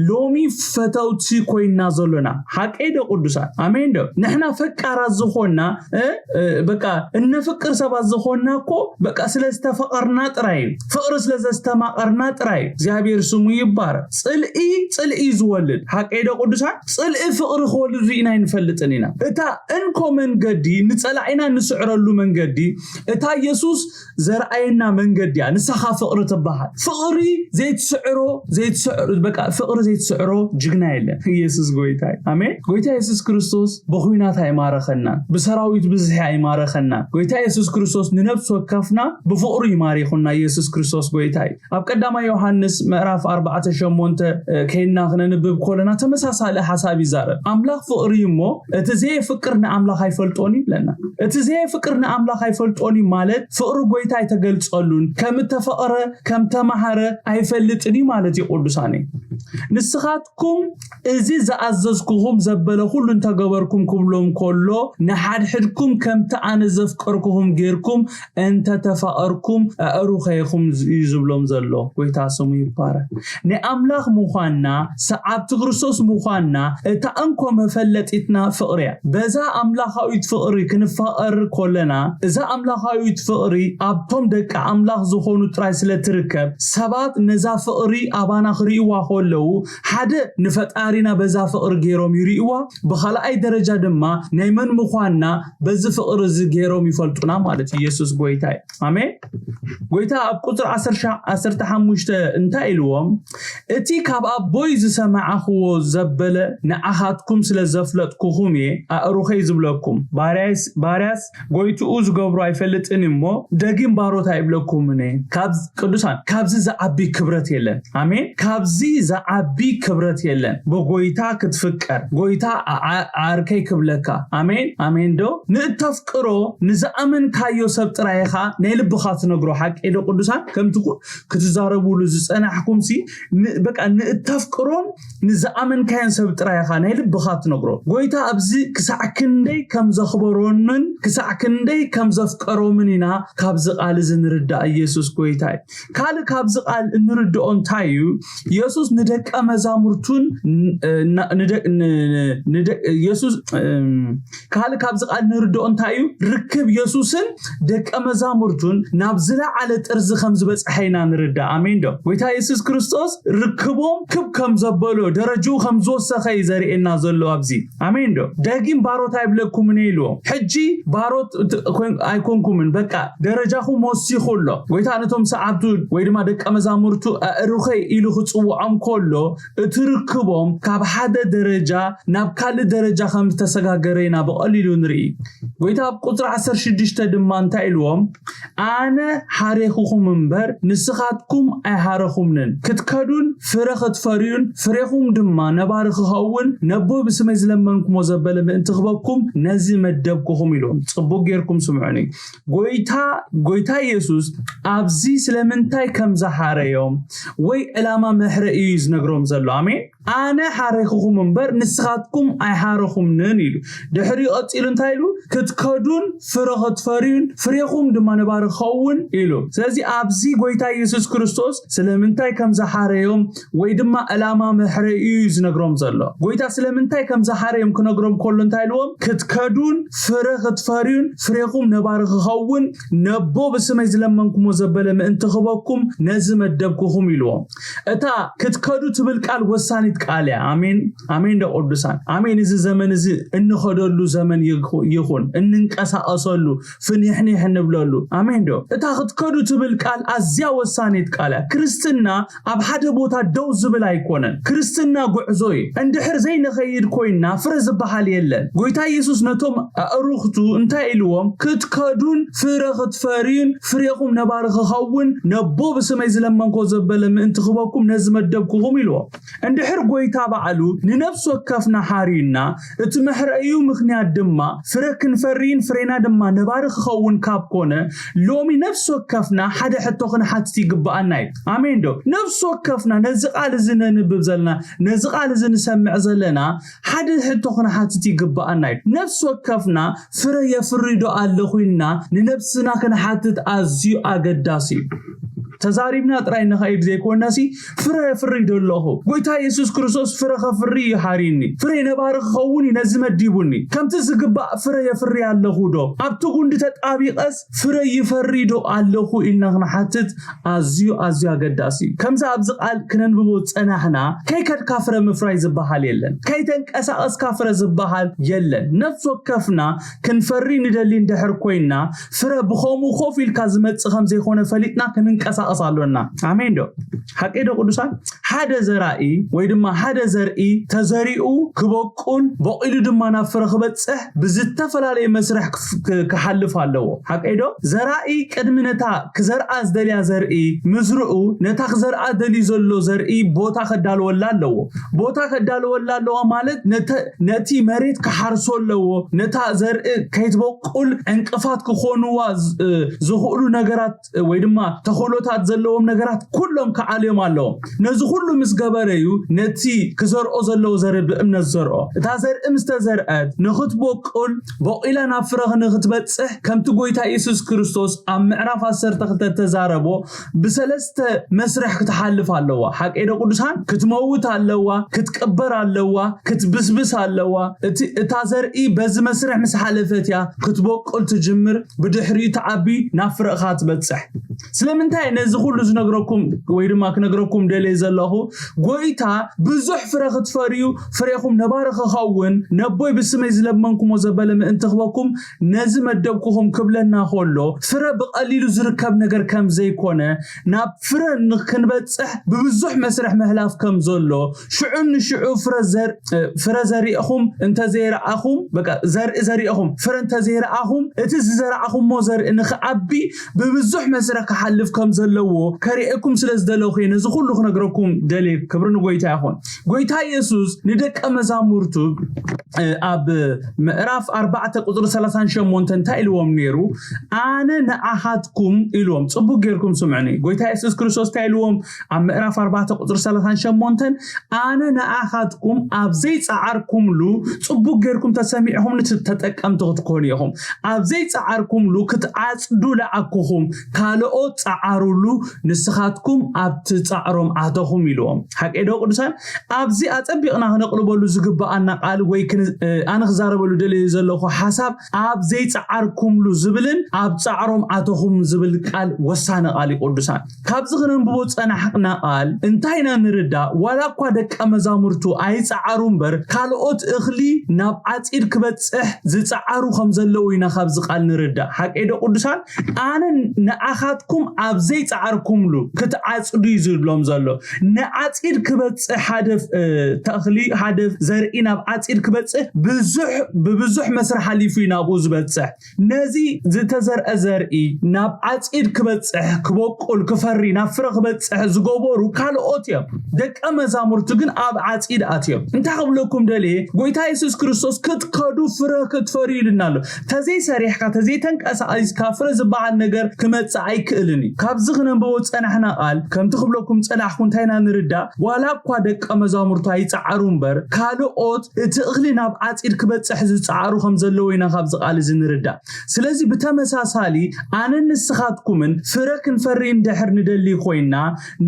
ሎሚ ፈተውቲ ኮይና ዘሎና። ሓቀይ ዶ ቅዱሳን? ኣሜን ዶ? ንሕና ፈቃራት ዝኾንና እ፣ እ፣ በቃ እነፍቅር ሰባት ዝኾንና እኮ በቃ ስለ ዝተፈቐርና ጥራይ እዩ። ፍቕሪ ስለ ዘስተማቐርና ጥራይ እዩ። እግዚኣብሔር ስሙ ይባረክ። ጽልኢ ጽልኢ እዩ ዝወልድ። ሓቀይ ዶ ቅዱሳን? ጽልኢ ፍቕሪ ክወልድ ርኢና ኣይንፈልጥን ኢና። እታ እንኮ መንገዲ ንጸላኢና ንስዕረሉ መንገዲ እታ ኢየሱስ ዘርኣየና መንገዲ እያ። ንሳኻ ፍቕሪ ትበሃል። ፍቕሪ ዘይትስዕሮ ዘይትስዕሮ በቃ ፍቕሪ ዘይትስዕሮ ጅግና የለን። ኢየሱስ ጎይታ እዩ። ኣሜን። ጎይታ ኢየሱስ ክርስቶስ ብኹናት ኣይማረኸናን፣ ብሰራዊት ብዝሒ ኣይማረኸናን። ጎይታ ኢየሱስ ክርስቶስ ንነፍሲ ወከፍና ብፍቕሩ ይማሪኹና። ኢየሱስ ክርስቶስ ጎይታ እዩ። ኣብ ቀዳማይ ዮሃንስ ምዕራፍ ኣርባዕተ ሸሞንተ ከይና ክነንብብ ከለና ተመሳሳሊ ሓሳብ ይዛረብ። ኣምላኽ ፍቕሪ እዩ እሞ እቲ ዘየፍቅር ንኣምላኽ ኣይፈልጦን እዩ ይብለና። እቲ ዘየፍቅር ንኣምላኽ ኣይፈልጦን እዩ ማለት ፍቕሪ ጎይታ ኣይተገልጸሉን፣ ከም እተፈቐረ ከም ተማሃረ ኣይፈልጥን እዩ ማለት እዩ። ቅዱሳነይ ንስኻትኩም እዚ ዝኣዘዝኩኹም ዘበለ ኩሉ እንተገበርኩም ክብሎም ከሎ ንሓድሕድኩም ከምቲ ኣነ ዘፍቀርኩኹም ጌርኩም እንተተፋቐርኩም ኣእሩኸይኹም እዩ ዝብሎም ዘሎ። ጎይታ ስሙ ይባረክ። ናይ ኣምላኽ ምዃንና ሰዓብቲ ክርስቶስ ምዃንና እታ እንኮ መፈለጢትና ፍቕሪ እያ። በዛ ኣምላኻዊት ፍቕሪ ክንፋቐር ኮለና እዛ ኣምላኻዊት ፍቕሪ ኣብቶም ደቂ ኣምላኽ ዝኾኑ ጥራይ ስለ ትርከብ ሰባት ነዛ ፍቕሪ ኣባና ክርእይዋ ከለዉ ሓደ ንፈጣሪና በዛ ፍቕሪ ገይሮም ይርእይዋ፣ ብኻልኣይ ደረጃ ድማ ናይ መን ምዃንና በዚ ፍቕሪ እዚ ገይሮም ይፈልጡና ማለት እዩ። ኢየሱስ ጎይታ እዩ። ኣሜን። ጎይታ ኣብ ቁፅሪ ዓሰርተ ሓሙሽተ እንታይ ኢልዎም? እቲ ካብ ኣቦይ ዝሰማዕኽዎ ዘበለ ንዓኻትኩም ስለ ዘፍለጥኩኹም እየ ኣእሩኸይ ዝብለኩም። ባርያስ ባርያስ ጎይትኡ ዝገብሮ ኣይፈልጥን እሞ ደጊም ባሮት ኣይብለኩምን እየ። ካብ ቅዱሳን ካብዚ ዝዓቢ ክብረት የለን። ኣሜን። ካብዚ ዝዓቢ ክብረት የለን። ብጎይታ ክትፍቀር ጎይታ ዓርከይ ክብለካ። ኣሜን ኣሜን። ዶ ንእተፍቅሮ ንዝኣመንካዮ ሰብ ጥራይ ኢኻ ናይ ልብኻ ትነግሮ። ሓቂ ዶ ቅዱሳን? ከምቲ ክትዛረቡሉ ዝጸናሕኩም ሲ በቃ ንእተፍቅሮን ንዝኣመንካዮን ሰብ ጥራይ ኢኻ ናይ ልብኻ ትነግሮ። ጎይታ ኣብዚ ክሳዕ ክንደይ ከም ዘኽበሮምን ክሳዕ ክንደይ ከም ዘፍቀሮምን ኢና ካብዚ ቃል እዚ ንርዳእ። ኢየሱስ ጎይታ እዩ። ካልእ ካብዚ ቃል እንርድኦ እንታይ እዩ? የሱስ ንደቀ መዛሙርቱን የሱስ ካልእ ካብዚ ቃል ንርድኦ እንታይ እዩ? ርክብ የሱስን ደቀ መዛሙርቱን ናብ ዝለዓለ ጥርዚ ከም ዝበፅሐ ኢና ንርዳእ። ኣሜን ዶ? ጎይታ የሱስ ክርስቶስ ርክቦም ክብ ከም ዘበሎ ደረጅኡ ከም ዝወሰኸ እዩ ዘርእየና ዘሎ ኣብዚ። ኣሜን ዶ? ደጊም ባሮት ኣይብለኩምን ኢልዎም። ሕጂ ባሮት ኣይኮንኩምን፣ በቃ ደረጃኹም ወሲኹ ኣሎ። ጎይታ ነቶም ሰዓብቱ ወይ ድማ ደቀ መዛሙርቱ ኣእሩኸይ ኢሉ ክፅውዖም ከሎ እቲ ርክቦም ካብ ሓደ ደረጃ ናብ ካልእ ደረጃ ከም ዝተሰጋገረ ኢና ብቐሊሉ ንርኢ። ጎይታ ኣብ ቁፅሪ ዓሰርተ ሽዱሽተ ድማ እንታይ ኢልዎም? ኣነ ሓሬኹኹም እምበር ንስኻትኩም ኣይሃረኹምንን። ክትከዱን ፍረ ክትፈርዩን ፍሬኹም ድማ ነባሪ ክኸውን ነቦ ብስመይ ዝለመንኩሞ ዘበለ ምእንቲ ክበኩም ነዚ መደብኩኹም ኢልዎም። ፅቡቅ ጌርኩም ስምዑኒ። ጎይታ ጎይታ ኢየሱስ ኣብዚ ስለምንታይ ከም ዝሓረዮም ወይ ዕላማ መሕረ እዩ ዝነግሮም ዘሎ። ኣሜን። ኣነ ሓረኹኹም እምበር ንስኻትኩም ኣይሓረኹምንን ኢሉ ድሕሪ ቀፂሉ እንታይ ኢሉ? ክትከዱን ፍረ ክትፈርዩን ፍሬኹም ድማ ነባሪ ክኸውን ኢሉ። ስለዚ ኣብዚ ጎይታ ኢየሱስ ክርስቶስ ስለምንታይ ከም ዝሓረዮም ወይ ድማ ዕላማ መሕረ እዩ ዝነግሮም ዘሎ። ጎይታ ስለምንታይ ከም ዝሓረዮም ክነግሮም ከሎ እንታይ ኢልዎም? ክትከዱን ፍረ ክትፈርዩን ፍሬኹም ነባሪ ክኸውን ነቦ ብስመይ ዝለመንኩሞ ዘበለ ምእንቲ ክበኩም ነዚ መደብኩኹም ኢልዎም። እታ ክትከዱ ትብል ቃል ወሳኒት ቃል እያ። ኣሜን ኣሜን። ዶ ቅዱሳን ኣሜን። እዚ ዘመን እዚ እንኸደሉ ዘመን ይኹን እንንቀሳቀሰሉ ፍኒሕኒሕ እንብለሉ። ኣሜን ዶ? እታ ክትከዱ ትብል ቃል ኣዝያ ወሳኒት ቃል እያ። ክርስትና ኣብ ሓደ ቦታ ደው ዝብል ኣይኮነን። ክርስትና ጉዕዞ እዩ። እንድሕር ዘይንኸይድ ኮይንና ፍረ ዝበሃል የለን። ጎይታ ኢየሱስ ነቶም ኣእሩኽቱ እንታይ ኢልዎም? ክትከዱን ፍረ ክትፈርዩን ፍሬኹም ነባሪ ክኸውን ነቦ ብስመይ ዝለመንኮ ዘበለ ምእንቲ ክበኩም ነዚ መደብኩኹም ኢልዎም። እንድሕር ጎይታ ባዕሉ ንነፍሲ ወከፍና ሓርዩና፣ እቲ መሕረዩ ምኽንያት ድማ ፍረ ክንፈርይን ፍሬና ድማ ነባሪ ክኸውን ካብ ኮነ፣ ሎሚ ነፍሲ ወከፍና ሓደ ሕቶ ክንሓትት ይግብኣና እዩ። ኣሜን ዶ? ነፍሲ ወከፍና ነዚ ቃል እዚ ነንብብ ዘለና፣ ነዚ ቃል እዚ ንሰምዕ ዘለና ሓደ ሕቶ ክንሓትት ይግብኣና እዩ። ነፍሲ ወከፍና ፍረ የፍሪ ዶ ኣለኹ ኢልና ንነብስና ክንሓትት ኣዝዩ ኣገዳሲ እዩ። ተዛሪብና ጥራይ ንኸይድ ዘይኮናሲ፣ ፍረ የፍሪ ዶ ኣለኹ? ጎይታ የሱስ ክርስቶስ ፍረ ከፍሪ እዩ ሓሪኒ። ፍረ ነባሪ ክኸውን እዩ ነዚ መዲቡኒ። ከምቲ ዝግባእ ፍረ የፍሪ ኣለኹ ዶ? ኣብቲ ጉንዲ ተጣቢቐስ ፍረ ይፈሪ ዶ ኣለኹ ኢልና ክንሓትት ኣዝዩ ኣዝዩ ኣገዳሲ እዩ። ከምዚ ኣብዚ ቃል ክነንብቦ ዝጸናሕና፣ ከይከድካ ፍረ ምፍራይ ዝበሃል የለን። ከይተንቀሳቐስካ ፍረ ዝበሃል የለን። ነፍሲ ወከፍና ክንፈሪ ንደሊ እንድሕር ኮይና፣ ፍረ ብኸምኡ ኮፍ ኢልካ ዝመጽእ ከም ዘይኮነ ፈሊጥና ክንንቀሳቐስ ኣሎና። ኣሜን ዶ? ሓቂ ዶ ቅዱሳን? ሓደ ዘራኢ ወይ ድማ ሓደ ዘርኢ ተዘሪኡ ክበቁል፣ በቂሉ ድማ ናብ ፍረ ክበጽሕ ብዝተፈላለየ መስርሕ ክፍ- ክ- ክሓልፍ ኣለዎ። ሓቂ ዶ? ዘራኢ ቅድሚ ነታ ክዘርኣ ዝደልያ ዘርኢ ምዝርኡ፣ ነታ ክዘርኣ ደልዩ ዘሎ ዘርኢ ቦታ ከዳልወላ ኣለዎ። ቦታ ከዳልወላ ኣለዎ ማለት ነተ- ነቲ መሬት ክሓርሶ ኣለዎ። ነታ ዘርኢ ከይትበቁል ዕንቅፋት ክኾንዋ ዝ- እ፣ ዝኽእሉ ነገራት ወይ ድማ ተኽእሎታት ዘለዎም ነገራት ኩሎም ክዓልዮም ኣለዎም። ነዚ ኩሉ ምስ ገበረ እዩ ነቲ ክዘርኦ ዘለዎ ዘርኢ ብእምነት ዘርኦ። እታ ዘርኢ ምስ ተዘርአት ንኽትበቁል፣ በቂላ ናብ ፍረ ንኽትበጽሕ፣ ከምቲ ጎይታ የሱስ ክርስቶስ ኣብ ምዕራፍ ዓሰርተ ክልተ ተዛረቦ፣ ብሰለስተ መስርሕ ክትሓልፍ ኣለዋ። ሓቂ ዶ ቅዱሳን? ክትመውት ኣለዋ፣ ክትቅበር ኣለዋ፣ ክትብስብስ ኣለዋ። እቲ እታ ዘርኢ በዚ መስርሕ ምስ ሓለፈት እያ ክትበቁል ትጅምር፣ ብድሕሪኡ ትዓቢ፣ ናብ ፍረ ከኣ ትበጽሕ። ስለምንታይ ነዚ ኩሉ ዝነግረኩም ወይ ድማ ክነግረኩም ደልየ ዘለኹ፣ ጎይታ ብዙሕ ፍረ ክትፈርዩ፣ ፍሬኹም ነባሪ ክኸውን፣ ነቦይ ብስመይ ዝለመንኩሞ ዘበለ ምእንቲ ክበኩም ነዚ መደብኩኹም ክብለና ከሎ፣ ፍረ ብቐሊሉ ዝርከብ ነገር ከም ዘይኮነ፣ ናብ ፍረ ንክንበጽሕ ብብዙሕ መስርሕ ምሕላፍ ከም ዘሎ፣ ሽዑ ንሽዑ ፍረ ዘር- እ፣ ፍረ ዘሪእኹም እንተዘይረኣኹም፣ በቃ ዘርኢ ዘሪእኹም ፍረ እንተዘይረኣኹም፣ እቲ ዝዘራእኹሞ ዘርኢ ንክዓቢ ብብዙሕ መስርሕ ክሓልፍ ከም ዘለዎ ከርእየኩም ስለ ዝደለኹ እየ ነዚ ኩሉ ክነግረኩም ደልየ። ክብሪ ንጎይታ ይኹን። ጎይታ የሱስ ንደቀ መዛሙርቱ እ፣ ኣብ ምዕራፍ ኣርባዕተ ቁፅሪ ሰላሳን ሸሞንተን እንታይ ኢልዎም ነይሩ? ኣነ ንዓኻትኩም ኢልዎም። ፅቡቅ ጌርኩም ስምዑኒ። ጎይታ የሱስ ክርስቶስ እንታይ ኢልዎም? ኣብ ምዕራፍ ኣርባዕተ ቁፅሪ ሰላሳን ሸሞንተን፣ ኣነ ንዓኻትኩም ኣብ ዘይፀዓርኩምሉ ፅቡቅ ጌርኩም ተሰሚዕኹም ተጠቀምቲ ክትኮኑ ኢኹም። ኣብ ዘይፀዓርኩምሉ ክትዓፅዱ ለኣኩኹም፣ ካልኦት ፀዓሩሉ፣ ንስኻትኩም ኣብቲ ፃዕሮም ኣተኹም ኢልዎም። ሓቂ ዶ ቅዱሳን? ኣብዚ ኣጸቢቕና ክነቕልበሉ ዝግብኣና ቃል ወይ ክን- እ፣ ኣነ ክዛረበሉ ደልየ ዘለኹ ሓሳብ ኣብ ዘይጸዓርኩምሉ ዝብልን ኣብ ጻዕሮም ኣተኹም ዝብል ቃል ወሳኒ ቃል እዩ ቅዱሳን። ካብዚ ክነንብቦ ዝጸናሕና ቃል እንታይ ኢና ንርዳእ? ዋላ እኳ ደቀ መዛሙርቱ ኣይጸዓሩ እምበር ካልኦት እኽሊ ናብ ዓጺድ ክበጽሕ ዝጸዓሩ ከም ዘለዉ ኢና ካብዚ ቃል ንርዳእ። ሓቂ ዶ ቅዱሳን? ኣነ ንኣኻትኩም ኣብ ዘይጸዓርኩምሉ ክትዓጽዱ እዩ ዝብሎም ዘሎ። ንዓጺድ ክበጽሕ ሓደ እ፣ ተኽሊ ሓደ ዘርኢ ናብ ዓጺድ ክበጽሕ ብዙሕ ብብዙሕ መስርሕ ሓሊፉ እዩ ናብኡ ዝበጽሕ። ነዚ ዝተዘርአ ዘርኢ ናብ ዓጺድ ክበጽሕ ክበቁል ክፈሪ ናብ ፍረ ክበጽሕ ዝገበሩ ካልኦት እዮም። ደቀ መዛሙርቱ ግን ኣብ ዓጺድ ኣትዮም። እንታይ ክብለኩም ደልየ? ጎይታ የሱስ ክርስቶስ ክትከዱ ፍረ ክትፈርዩ ኢሉና ኣሎ። ተዘይሰሪሕካ ተዘይተንቀሳቒስካ ፍረ ዝበሃል ነገር ክመጽእ ኣይክእልን እዩ። ካብዚ ክነንብቦ ዝጸናሕና ቃል ከምቲ ክብለኩም ጸናሕኩ እንታይ ኢና ንርዳእ? ዋላ እኳ ደቀ መዛሙርቱ ኣይጸዓሩ እምበር ካልኦት እቲ እኽሊ ናብ ዓጺድ ክበጽሕ ዝጸዓሩ ከም ዘለዉ ኢና ካብዚ ቃል እዚ ንርዳእ። ስለዚ ብተመሳሳሊ ኣነን ንስኻትኩምን ፍረ ክንፈሪ እንድሕር ንደሊ ኮይና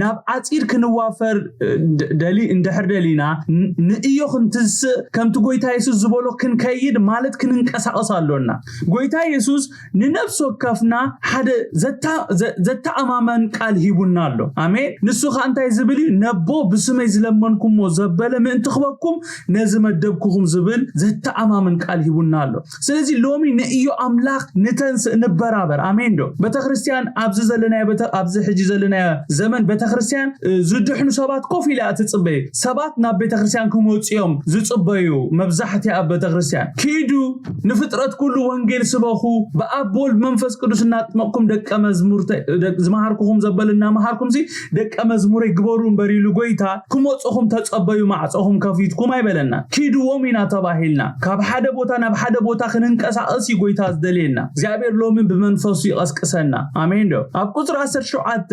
ናብ ዓጺድ ክንዋፈር እ፣ ደ- ደሊ እንድሕር ደሊና ን- ንእዮ ክንትስእ ከምቲ ጎይታ የሱስ ዝበሎ ክንከይድ ማለት ክንንቀሳቐስ ኣሎና። ጎይታ የሱስ ንነፍሲ ወከፍና ሓደ ዘታ- ዘ- ዘተኣማመን ቃል ሂቡና ኣሎ። ኣሜን። ንሱ ከዓ እንታይ ዝብል እዩ? ነቦ ብስመይ ዝለመንኩሞ ዘበለ ምእንቲ ክበኩም ነዚ መደብኩኹም ዝብል ዘተኣማመን ቃል ሂቡና ኣሎ። ስለዚ ሎሚ ንእዮ ኣምላኽ ንተንስእ ንበራበር። ኣሜን ዶ? ቤተክርስትያን ኣብዚ ዘለናዮ ቤተ- ኣብዚ ሕጂ ዘለናዮ ዘመን ቤተክርስትያን እ፣ ዝድሕኑ ሰባት ኮፍ ኢላ እያ ትጽበይ። ሰባት ናብ ቤተክርስትያን ክመጹ እዮም ዝጽበዩ። መብዛሕትኣ ኣብ ቤተክርስትያን ኪዱ ንፍጥረት ኩሉ ወንጌል ስበኹ፣ ብኣብ ብወልድ መንፈስ ቅዱስ እናጥመቕኩም ደቀ መዝሙርተ- ደቅ- ዝመሃር እንዳመሃርኩኹም ዘበልና መሃርኩም ሲ ደቀ መዝሙረይ ግበሩ እምበር ኢሉ ጎይታ፣ ክመፁኹም ተፀበዩ፣ ማዕፀኹም ከፊትኩም ኣይበለና። ኪድዎም ኢና ተባሂልና። ካብ ሓደ ቦታ ናብ ሓደ ቦታ ክንንቀሳቐስ እዩ ጎይታ ዝደልየና። እግዚኣብሔር ሎሚ ብመንፈሱ ይቐስቅሰና። ኣሜን ዶ? ኣብ ቁፅሪ ዓሰርተ ሸውዓተ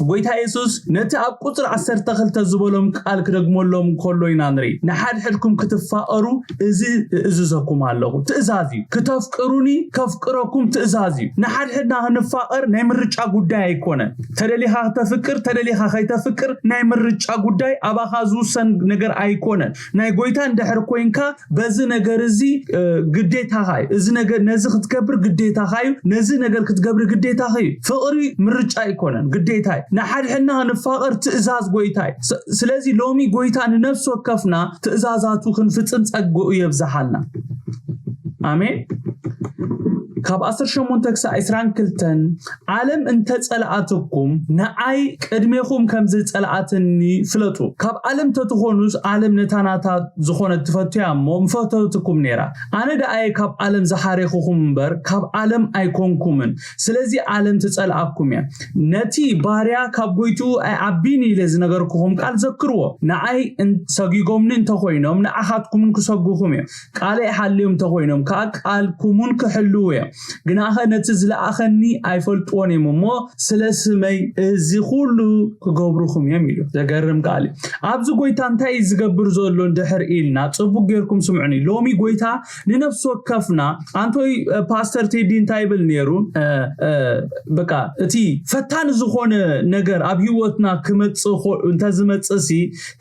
ጎይታ የሱስ ነቲ ኣብ ቁፅሪ ዓሰርተ ክልተ ዝበሎም ቃል ክደግመሎም ከሎ ኢና ንርኢ። ንሓድሕድኩም ክትፋቐሩ እዚ እእዝዘኩም ኣለኹ። ትእዛዝ እዩ። ክተፍቅሩኒ ከፍቅረኩም ትእዛዝ እዩ። ንሓድሕድና ክንፋቐር ናይ ምርጫ ጉዳይ ኣይኮነን። ተደሊኻ ክተፍቅር፣ ተደሊኻ ከይተፍቅር ናይ ምርጫ ጉዳይ፣ ኣባኻ ዝውሰን ነገር ኣይኮነን። ናይ ጎይታ እንድሕር ኮይንካ በዚ ነገር እዚ ግዴታኻ እዩ። እዚ ነገር ነዚ ክትገብር ግዴታኻ እዩ። ነዚ ነገር ክትገብር ግዴታኻ እዩ። ፍቕሪ ምርጫ ኣይኮነን፣ ግዴታ እዩ። ንሓድሕድና ክንፋቐር ትእዛዝ ጎይታ እዩ። ስለዚ ሎሚ ጎይታ ንነፍሲ ወከፍና ትእዛዛቱ ክንፍጽም ጸግኡ የብዝሓልና። ኣሜን። ካብ ዓሰርተ ሸሞንተ ክሳብ ዕስራን ክልተን፣ ዓለም እንተጸልኣትኩም ንዓይ ቅድሜኹም ከም ዝጸልኣትኒ ፍለጡ። ካብ ዓለም ተትኾኑስ ዓለም ነታ ናታ ዝኾነት ትፈቱ እያ እሞ ምፈተትኩም ነይራ። ኣነ ደኣየ ካብ ዓለም ዝሓሬኹኹም እምበር ካብ ዓለም ኣይኮንኩምን። ስለዚ ዓለም ትጸልኣኩም እያ። ነቲ ባርያ ካብ ጎይትኡ ኣይዓቢን ኢለ ዝነገርኩኹም ቃል ዘክርዎ። ንዓይ ሰጊጎምኒ እንተኾይኖም ንዓኻትኩምን ክሰጉኹም እዮም። ቃለይ ሓልዮም እንተኾይኖም ከዓ ቃልኩሙን ክሕልዉ እዮም። ግናኸ ነቲ ዝለኣኸኒ ኣይፈልጥዎን እዮም እሞ ስለ ስመይ እዚ ኩሉ ክገብሩኹም እዮም ኢሉ። ዘገርም ቃል እዩ። ኣብዚ ጎይታ እንታይ እዩ ዝገብር ዘሎ እንድሕር ኢልና ጽቡቅ ጌርኩም ስምዑኒ። ሎሚ ጎይታ ንነፍሲ ወከፍና ኣንቶይ ፓስተር ቴዲ እንታይ ይብል ነይሩ? በቃ እቲ ፈታኒ ዝኾነ ነገር ኣብ ህይወትና ክመጽእ እንተዝመጽእ ሲ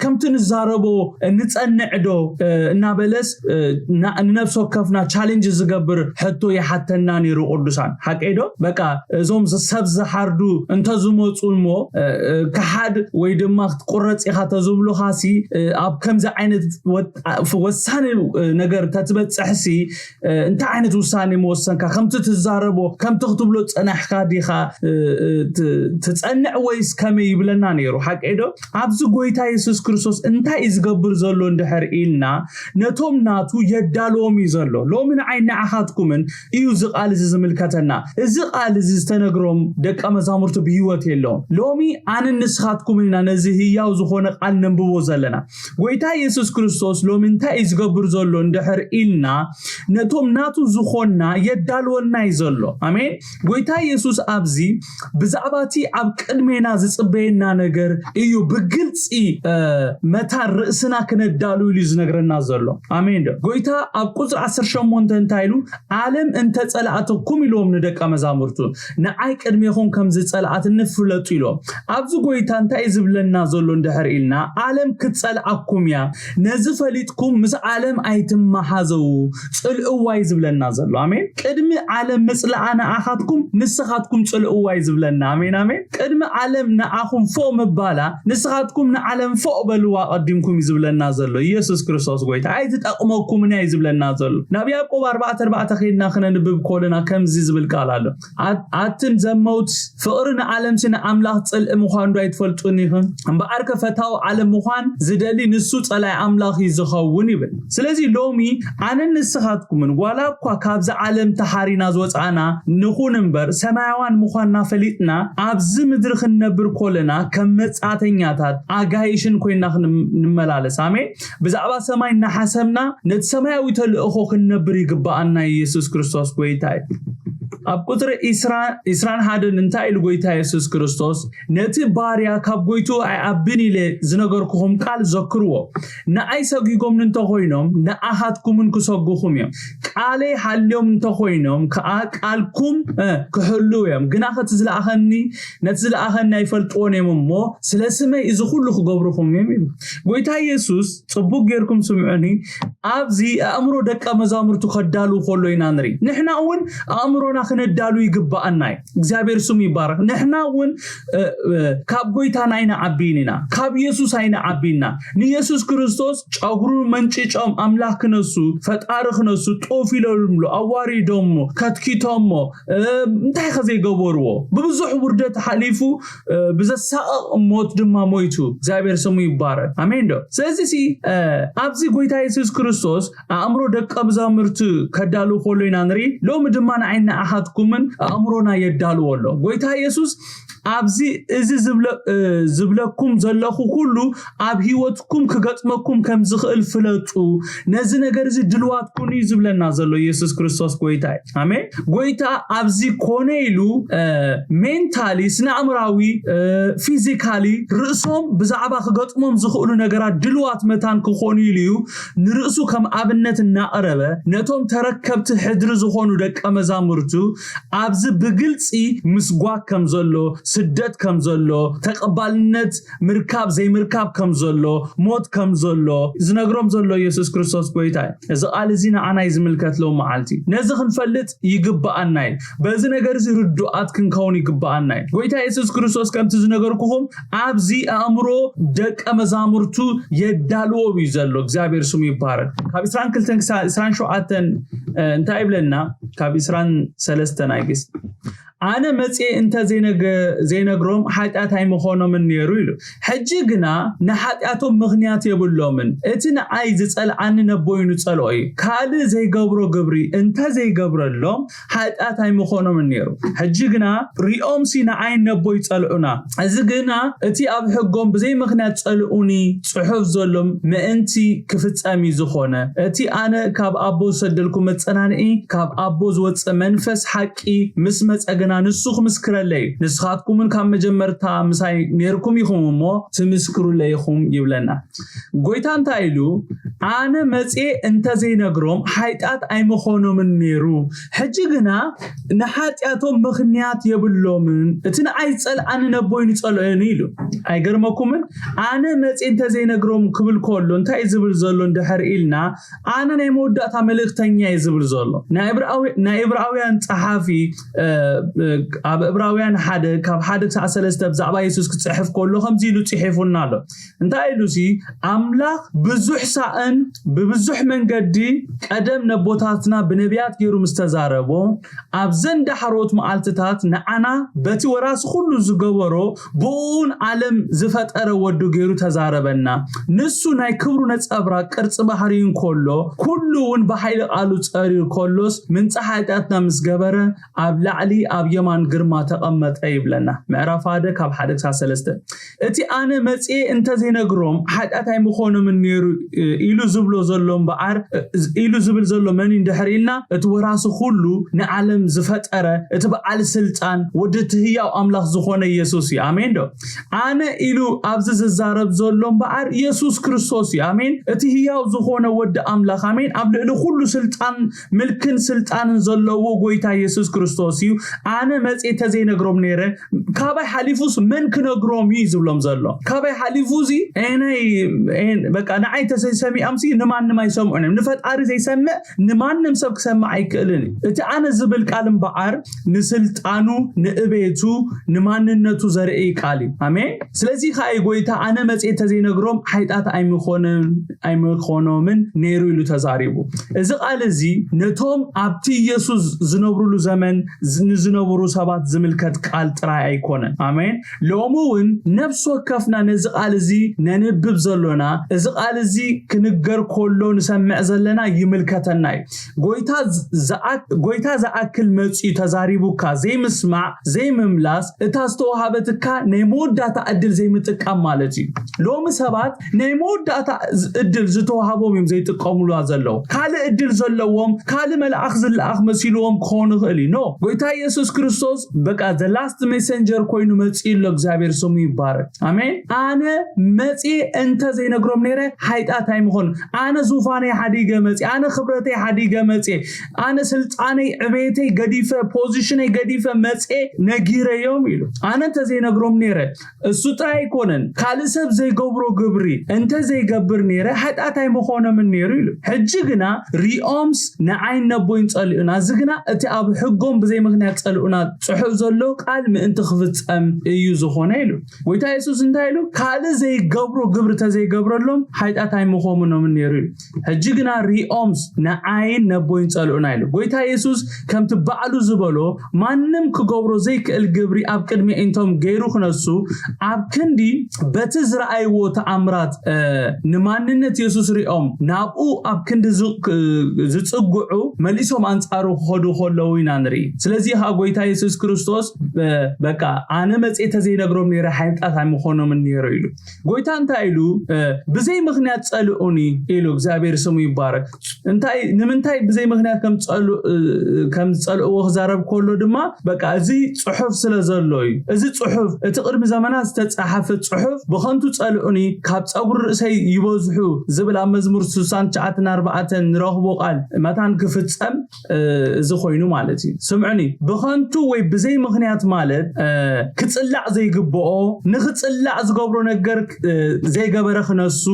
ከምቲ ንዛረቦ ንጸንዕ ዶ እናበለስ ንነፍሲ ወከፍና ቻሌንጅ ዝገብር ሕቶ ይሓተና ነይሩ። ቅዱሳን ሓቀይ ዶ? በቃ እዞም ሰብ ዝሓርዱ እንተዝመፁ እሞ ክሓድ ወይ ድማ ክትቁረፅ ኢኻ ተዝብሉኻ ሲ ኣብ ከምዚ ዓይነት ወሳኒ ነገር ተትበፅሕ ሲ እንታይ ዓይነት ውሳኔ መወሰንካ? ከምቲ ትዛረቦ ከምቲ ክትብሎ ፀናሕካ ዲኻ ትፀንዕ ወይስ ከመይ ይብለና ነይሩ። ሓቀይ ዶ? ኣብዚ ጎይታ የሱስ ክርስቶስ እንታይ እዩ ዝገብር ዘሎ እንድሕር ኢልና ነቶም ናቱ የዳልዎም እዩ ዘሎ። ሎሚ ንዓይ ንዓኻትኩምን እዩ እዚ ቃል እዚ ዝምልከተና። እዚ ቃል እዚ ዝተነግሮም ደቀ መዛሙርቱ ብህይወት የለውም። ሎሚ ኣንን ንስኻትኩምን ኢና ነዚ ህያው ዝኾነ ቃል ነንብቦ ዘለና። ጎይታ የሱስ ክርስቶስ ሎሚ እንታይ እዩ ዝገብር ዘሎ እንድሕር ኢልና ነቶም ናቱ ዝኾንና የዳልወልና እዩ ዘሎ። ኣሜን። ጎይታ የሱስ ኣብዚ ብዛዕባ እቲ ኣብ ቅድሜና ዝጽበየና ነገር እዩ ብግልጺ መታን ርእስና ክነዳሉ ኢሉ ዝነግረና ዘሎ። ኣሜን ዶ? ጎይታ ኣብ ቁጽሪ ዓሰርተ ሸሞንተ እንታይ ኢሉ? ዓለም እንተጸላእትኩም ኢልዎም ንደቀ መዛሙርቱ ንዓይ ቅድሜኹም ከም ዝጸልኣትኒ ፍለጡ ኢልዎም። ኣብዚ ጎይታ እንታይ ዝብለና ዘሎ እንድሕር ኢልና ዓለም ክትጸልኣኩም እያ፣ ነዚ ፈሊጥኩም ምስ ዓለም ኣይትመሓዘው፣ ጽልእዋ እዩ ዝብለና ዘሎ። ኣሜን። ቅድሚ ዓለም ምጽላኣ ንኣኻትኩም ንስኻትኩም ጽልእዋ እዩ ዝብለና። ኣሜን ኣሜን። ቅድሚ ዓለም ንኣኹም ፎእ ምባላ ንስኻትኩም ንዓለም ፎእ በልዋ ቀዲምኩም እዩ ዝብለና ዘሎ። ኢየሱስ ክርስቶስ ጎይታ ኣይትጠቕመኩምን እያ እዩ ዝብለና ዘሎ። ናብ ያዕቆብ ኣርባዕተ ኣርባዕተ ከይድና ክነንብብ ከለና ከምዚ ዝብል ቃል ኣሎ። ኣትን ዘመውት ፍቕሪ ንዓለምሲ ንኣምላኽ ጽልኢ ምዃኑ ዶ ኣይትፈልጡን ኢኹም? እምበኣርከ ፈታዊ ዓለም ምዃን ዝደሊ ንሱ ጸላኢ ኣምላኽ እዩ ዝኸውን ይብል። ስለዚ ሎሚ ኣነን ንስኻትኩምን ዋላ እኳ ካብዚ ዓለም ተሓሪና ዝወጻእና ንኹን እምበር ሰማያዋን ምዃንና ፈሊጥና ኣብዚ ምድሪ ክንነብር ኮለና ከም መጻተኛታት ኣጋይሽን ኮይና ክንመላለስ። ኣሜን። ብዛዕባ ሰማይ እናሓሰብና ነቲ ሰማያዊ ተልእኾ ክንነብር ይግብኣና። ኢየሱስ ክርስቶስ ጎይታ እዩ። ኣብ ቁፅሪ ኢስራን ሓደን እንታይ ኢሉ ጎይታ የሱስ ክርስቶስ? ነቲ ባርያ ካብ ጎይትኡ ኣይዓብን ኢለ ዝነገርኩኹም ቃል ዘክርዎ። ንኣይ ሰጊጎምኒ እንተኾይኖም ንኣኻትኩምን ክሰጉኹም እዮም። ቃለይ ሓልዮም እንተኾይኖም ከዓ ቃልኩም ክሕልው እዮም። ግና ከቲ ዝለኣኸኒ ነቲ ዝለኣኸኒ ኣይፈልጥዎን እዮም እሞ ስለ ስመይ እዚ ኩሉ ክገብሩኹም እዮም ኢሉ። ጎይታ የሱስ ፅቡቅ ጌርኩም ስምዑኒ። ኣብዚ ኣእምሮ ደቀ መዛሙርቱ ከዳሉ ከሎ ኢና ንርኢ። ንሕና እውን ኣእምሮና ክነዳሉ ይግባኣና እዩ። እግዚኣብሔር ስሙ ይባረክ። ንሕና እውን ካብ ጎይታና ኣይንዓብይን ኢና፣ ካብ የሱስ ኣይንዓብይና። ንየሱስ ክርስቶስ ጨጉሩ መንጭጮም ኣምላኽ ክነሱ ፈጣሪ ክነሱ ጦፍ ኢሎምሉ ኣዋሪዶሞ ከትኪቶሞ እንታይ ከዘይገበርዎ ብብዙሕ ውርደት ሓሊፉ ብዘሳቐቕ ሞት ድማ ሞይቱ። እግዚኣብሔር ስሙ ይባረክ። ኣሜን ዶ? ስለዚ ሲ ኣብዚ ጎይታ የሱስ ክርስቶስ ኣእምሮ ደቀ መዛሙርቲ ከዳሉ ከሎ ኢና ንርኢ። ሎሚ ድማ ንዓይ ንኣኻ ንስኻትኩምን ኣእምሮና የዳልዎ ኣሎ። ጎይታ የሱስ ኣብዚ እዚ ዝብለ- እ፣ ዝብለኩም ዘለኹ ኩሉ ኣብ ህይወትኩም ክገጥመኩም ከም ዝኽእል ፍለጡ። ነዚ ነገር እዚ ድልዋት ኩኑ እዩ ዝብለና ዘሎ የሱስ ክርስቶስ ጎይታ እዩ። ኣሜን። ጎይታ ኣብዚ ኮነ ኢሉ ሜንታሊ፣ ስነ ኣእምራዊ፣ ፊዚካሊ ርእሶም ብዛዕባ ክገጥሞም ዝኽእሉ ነገራት ድልዋት መታን ክኾኑ ኢሉ እዩ ንርእሱ ከም ኣብነት እናቕረበ ነቶም ተረከብቲ ሕድሪ ዝኾኑ ደቀ መዛሙርቱ ኣብዚ ብግልፂ ምስጓግ ከም ዘሎ፣ ስደት ከም ዘሎ፣ ተቐባልነት ምርካብ ዘይምርካብ ከም ዘሎ፣ ሞት ከም ዘሎ ዝነግሮም ዘሎ የሱስ ክርስቶስ ጎይታ እዩ። እዚ ቃል እዚ ንዓና እዩ ዝምልከት ሎም መዓልቲ። ነዚ ክንፈልጥ ይግብኣና እዩ። በዚ ነገር እዚ ርዱኣት ክንከውን ይግብኣና እዩ። ጎይታ የሱስ ክርስቶስ ከምቲ ዝነገርኩኹም ኣብዚ ኣእምሮ ደቀ መዛሙርቱ የዳልዎ እዩ ዘሎ። እግዚኣብሔር ስሙ ይባረክ። ካብ ዕስራን ክልተን ክሳብ ዕስራን ሸውዓተን እንታይ ይብለና? ካብ ዕስራን ሰለስተን ኣይግስ ኣነ መጽኤ እንተ ዘይነገ- ዘይነግሮም ሓጢኣት ኣይምኾኖምን ነይሩ ኢሉ። ሕጂ ግና ንሓጢኣቶም ምኽንያት የብሎምን። እቲ ንዓይ ዝጸልኣኒ ነቦይ ንጸልኦ እዩ። ካልእ ዘይገብሮ ግብሪ እንተ ዘይገብረሎም ሓጢኣት ኣይምኾኖምን ነይሩ። ሕጂ ግና ሪኦምሲ ንዓይ ነቦይ ጸልኡና። እዚ ግና እቲ ኣብ ሕጎም ብዘይ ምኽንያት ጸልኡኒ ጽሑፍ ዘሎ ምእንቲ ክፍጸም እዩ ዝኾነ። እቲ ኣነ ካብ ኣቦ ዝሰደልኩ መጸናንዒ ካብ ኣቦ ዝወጽእ መንፈስ ሓቂ ምስ መጸ ግና ንሱ ክምስክረለይ እዩ። ንስኻትኩምን ካብ መጀመርታ ምሳይ ነርኩም ኢኹም እሞ ትምስክሩለይ ኢኹም ይብለና። ጎይታ እንታይ ኢሉ? ኣነ መጽኤ እንተዘይነግሮም ሓጢኣት ኣይምኾኖምን ነይሩ። ሕጂ ግና ንሓጢኣቶም ምኽንያት የብሎምን። እቲ ንዓይ ዝጸልኣኒ ነቦይ ንጸልኦኒ ኢሉ። ኣይገርመኩምን? ኣነ መጽኤ እንተዘይነግሮም ክብል ከሎ እንታይ እዩ ዝብል ዘሎ እንድሕር ኢልና ኣነ ናይ መወዳእታ መልእክተኛ እዩ ዝብል ዘሎ። ናይ ዕብራዊ- ናይ ዕብራውያን ጸሓፊ እ፣ እ፣ ኣብ ዕብራውያን ሓደ ካብ ሓደ ክሳዕ ሰለስተ ብዛዕባ የሱስ ክጽሕፍ ከሎ ከምዚ ኢሉ ጽሒፉና ኣሎ። እንታይ ኢሉ ሲ ኣምላኽ ብዙሕ ሳእን ብብዙሕ መንገዲ ቀደም ነቦታትና ብነቢያት ገይሩ ምስ ተዛረቦ ኣብዘን ዳሕሮት መዓልትታት ንዓና በቲ ወራሲ ኩሉ ዝገበሮ ብኡን ዓለም ዝፈጠረ ወዱ ገይሩ ተዛረበና። ንሱ ናይ ክብሩ ነጸብራቅ ቅርጺ ባህሪ እንከሎ ኩሉ እውን ብሓይሊ ቃሉ ጸሪሩ ከሎስ ምንጻ ሓጢኣትና ምስ ገበረ ኣብ ላዕሊ ኣብ የማን ግርማ ተቐመጠ ይብለና። ምዕራፍ ሓደ ካብ ሓደ ክሳብ ሰለስተ። እቲ ኣነ መጽኤ እንተዘይነግሮም ሓጢኣት ኣይምኾኖምን ነይሩ ኢሉ ዝብሎ ዘሎ እምበኣር ኢሉ ዝብል ዘሎ መን እንድሕር ኢልና እቲ ወራሲ ኩሉ ንዓለም ዝፈጠረ እቲ በዓል ስልጣን ወዲ እቲ ህያው ኣምላኽ ዝኾነ ኢየሱስ እዩ። ኣሜን ዶ? ኣነ ኢሉ ኣብዚ ዝዛረብ ዘሎ እምበኣር ኢየሱስ ክርስቶስ እዩ። ኣሜን። እቲ ህያው ዝኾነ ወዲ ኣምላኽ ኣሜን ኣብ ልዕሊ ኩሉ ስልጣን ምልክን ስልጣንን ዘለዎ ጎይታ ኢየሱስ ክርስቶስ እዩ። ኣነ መጽኤ ተዘይነግሮም ነይረ ካባይ ሓሊፉስ መን ክነግሮም እዩ ዝብሎም ዘሎ። ካባይ ሓሊፉ እዚ ኤነይ ኤን- በቃ ንዓይ ተሰሚዖም ሲ ንማንም ኣይሰምዑን እዮም። ንፈጣሪ ዘይሰምዕ ንማንም ሰብ ክሰምዕ ኣይክእልን እዩ። እቲ ኣነ ዝብል ቃል እምበኣር ንስልጣኑ ንእቤቱ ንማንነቱ ዘርኢ ቃል እዩ። ኣሜን። ስለዚ ከዓ ጎይታ ኣነ መጽኤ ተዘይነግሮም ሓጢኣት ኣይምኾንን ኣይምኾኖምን ነይሩ ኢሉ ተዛሪቡ። እዚ ቃል እዚ ነቶም ኣብቲ ኢየሱስ ዝነብሩሉ ዘመን ዝ- ንዝነበሩ ሰባት ዝምልከት ቃል ጥራይ ኣይኮነን። ኣሜን። ሎሚ እውን ነፍሲ ወከፍና ነዚ ቃል እዚ ነንብብ ዘሎና እዚ ቃል እዚ ክንገር ከሎ ንሰምዕ ዘለና ይምልከተና እዩ። ጎይታ ዝ- ዝኣ- ጎይታ ዝኣክል መፅዩ ተዛሪቡካ ዘይምስማዕ ዘይምምላስ እታ ዝተዋሃበትካ ናይ መወዳእታ ዕድል ዘይምጥቃም ማለት እዩ። ሎሚ ሰባት ናይ መወዳእታ ዝ- እድል ዝተዋሃቦም እዮም ዘይጥቀሙላ ዘለዉ። ካልእ እድል ዘለዎም ካልእ መልኣኽ ዝለኣኽ መሲልዎም ክኾኑ ይኽእል እዩ። ኖ፣ ጎይታ ኢየሱስ ክርስቶስ በቃ the last messenger ኮይኑ መፅዩ ኣሎ። እግዚኣብሔር ስሙ ይባረክ። ኣሜን። ኣነ መፅየ እንተ ዘይነግሮም ነይረ ሓጢኣት ኣይምኾኑ። ኣነ ዙፋነይ ሓዲገ መፅየ፣ ኣነ ክብረተይ ሓዲገ መፅየ፣ ኣነ ስልጣነይ ዕቤተይ ገዲፈ ፖዚሽነይ ገዲፈ መፅየ ነጊረዮም ኢሉ። ኣነ እንተ ዘይነግሮም ነይረ እሱ ጥራይ ኣይኮነን ካልእ ሰብ ዘይገብሮ ግብሪ እንተ ዘይገብር ነይረ ሓጢኣት ኣይምኾኖምን ነይሩ ኢሉ። ሕጂ ግና ሪኦምስ ንዓይን ነቦይን ጸሊኡና፣ እዚ ግና እቲ ኣብ ሕጎም ብዘይ ምኽንያት ጸልኡ ና ጽሑፍ ዘሎ ቃል ምእንቲ ክፍጸም እዩ ዝኾነ ኢሉ። ጎይታ የሱስ እንታይ ኢሉ? ካልእ ዘይገብሮ ግብሪ ተዘይገብረሎም ሓይጣት ኣይምኾምኖምን ነይሩ ኢሉ። ሕጂ ግና ሪኦምስ ንዓይን ነቦይን ጸልኡና ኢሉ። ጎይታ የሱስ ከምቲ ባዕሉ ዝበሎ ማንም ክገብሮ ዘይክእል ግብሪ ኣብ ቅድሚ እንቶም ገይሩ ክነሱ ኣብ ክንዲ በቲ ዝረኣይዎ ተኣምራት ንማንነት የሱስ ሪኦም ናብኡ ኣብ ክንዲ ዝጽግዑ መሊሶም ኣንጻሩ ክኸዱ ከለዉ ኢና ንርኢ። ስለዚ ካ ጎይታ የሱስ ክርስቶስ በቃ ኣነ መጽኤ ተዘይነግሮም ነይረ ሓይጣት ኣይምኾኖምን ነይሩ ኢሉ። ጎይታ እንታይ ኢሉ? ብዘይ ምኽንያት ጸልኡኒ ኢሉ። እግዚኣብሔር ስሙ ይባረክ። እንታይ ንምንታይ ብዘይ ምኽንያት ከም ዝጸልእዎ ክዛረብ ከሎ ድማ በቃ እዚ ጽሑፍ ስለ ዘሎ እዩ። እዚ ጽሑፍ እቲ ቅድሚ ዘመናት ዝተጻሓፈ ጽሑፍ ብኸንቱ ጸልኡኒ ካብ ጸጉሪ ርእሰይ ይበዝሑ ዝብል ኣብ መዝሙር ስሳን ትሽዓትን ኣርባዕተን ንረኽቦ ቃል መታን ክፍጸም እዚ ኮይኑ ማለት እዩ። ስምዑኒ፣ ብኸንቱ ወይ ብዘይ ምኽንያት ማለት ክጽላእ ዘይግብኦ ንኽጽላእ ዝገብሮ ነገር ዘይገበረ ክነሱ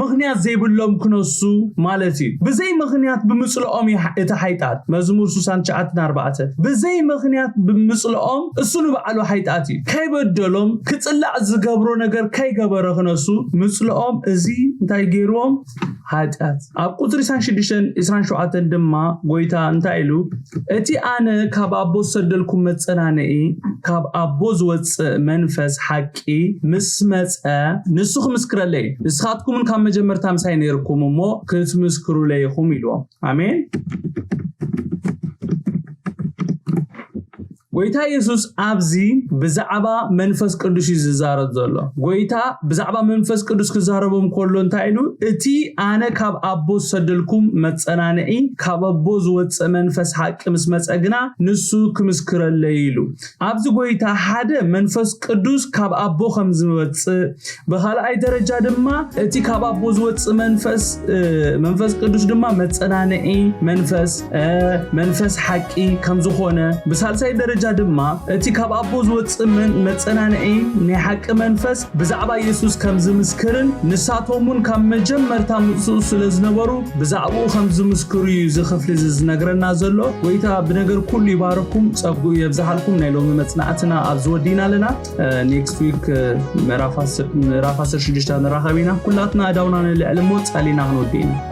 ምኽንያት ዘይብሎም ክነሱ ማለት እዩ። ብዘይ ምኽንያት ብምጽልኦም እቲ ሓይጣት መዝሙር ስሳን ትሽዓትን ኣርባዕተን ብዘይ ምኽንያት ብምጽልኦም እሱ ንባዕሉ ሓይጣት እዩ። ከይበደሎም ክጽላእ ዝገብሮ ነገር ከይገበረ ክነሱ ምጽልኦም እዚ እንታይ ገይርዎም? ሓጢኣት። ኣብ ቁጽሪ ዕስራን ሽዱሽተን ዕስራን ሸውዓተን ድማ ጎይታ እንታይ ኢሉ? እቲ ኣነ ካብ ኣቦ ዝሰደልኩም መጸናንዒ ካብ ኣቦ ዝወጽእ መንፈስ ሓቂ ምስ መጸ ንሱ ክምስክረለይ ንስኻትኩምን ካብ መጀመርታ ምሳይ ነይርኩም እሞ ክትምስክሩለይ ኢኹም ኢልዎም። ኣሜን። ጎይታ የሱስ ኣብዚ ብዛዕባ መንፈስ ቅዱስ እዩ ዝዛረብ ዘሎ። ጎይታ ብዛዕባ መንፈስ ቅዱስ ክዛረቦም ከሎ እንታይ ኢሉ? እቲ ኣነ ካብ ኣቦ ዝሰደልኩም መጸናንዒ ካብ ኣቦ ዝወጽእ መንፈስ ሓቂ ምስ መጸ ግና ንሱ ክምስክረለይ ኢሉ። ኣብዚ ጎይታ ሓደ መንፈስ ቅዱስ ካብ ኣቦ ከም ዝወጽእ ብኻልኣይ ደረጃ ድማ እቲ ካብ ኣቦ ዝወፅእ መንፈስ መንፈስ ቅዱስ ድማ መፀናንዒ መንፈስ መንፈስ ሓቂ ከም ዝኾነ ብሳልሳይ ደረጃ ድማ እቲ ካብ ኣቦ ዝወፅእ መፀናንዒ ናይ ሓቂ መንፈስ ብዛዕባ የሱስ ከም ዝምስክርን ንሳቶም እውን ካብ መጀመርታ ምፅኡ ስለ ዝነበሩ ብዛዕባኡ ከም ዝምስክሩ እዩ እዚ ክፍሊ እዚ ዝነግረና ዘሎ። ጎይታ ብነገር ኩሉ ይባርኩም፣ ፀጉኡ የብዝሓልኩም። ናይ ሎሚ መፅናዕትና ኣብዚ ወዲና ኣለና። ኔክስት ዊክ ምዕራፍ ዓሰርተ ሽዱሽተ ንራኸብ ኢና። ኩላትና ኣዳውና ንልዕል እሞ ጸሊና ክንወዲ ኢና።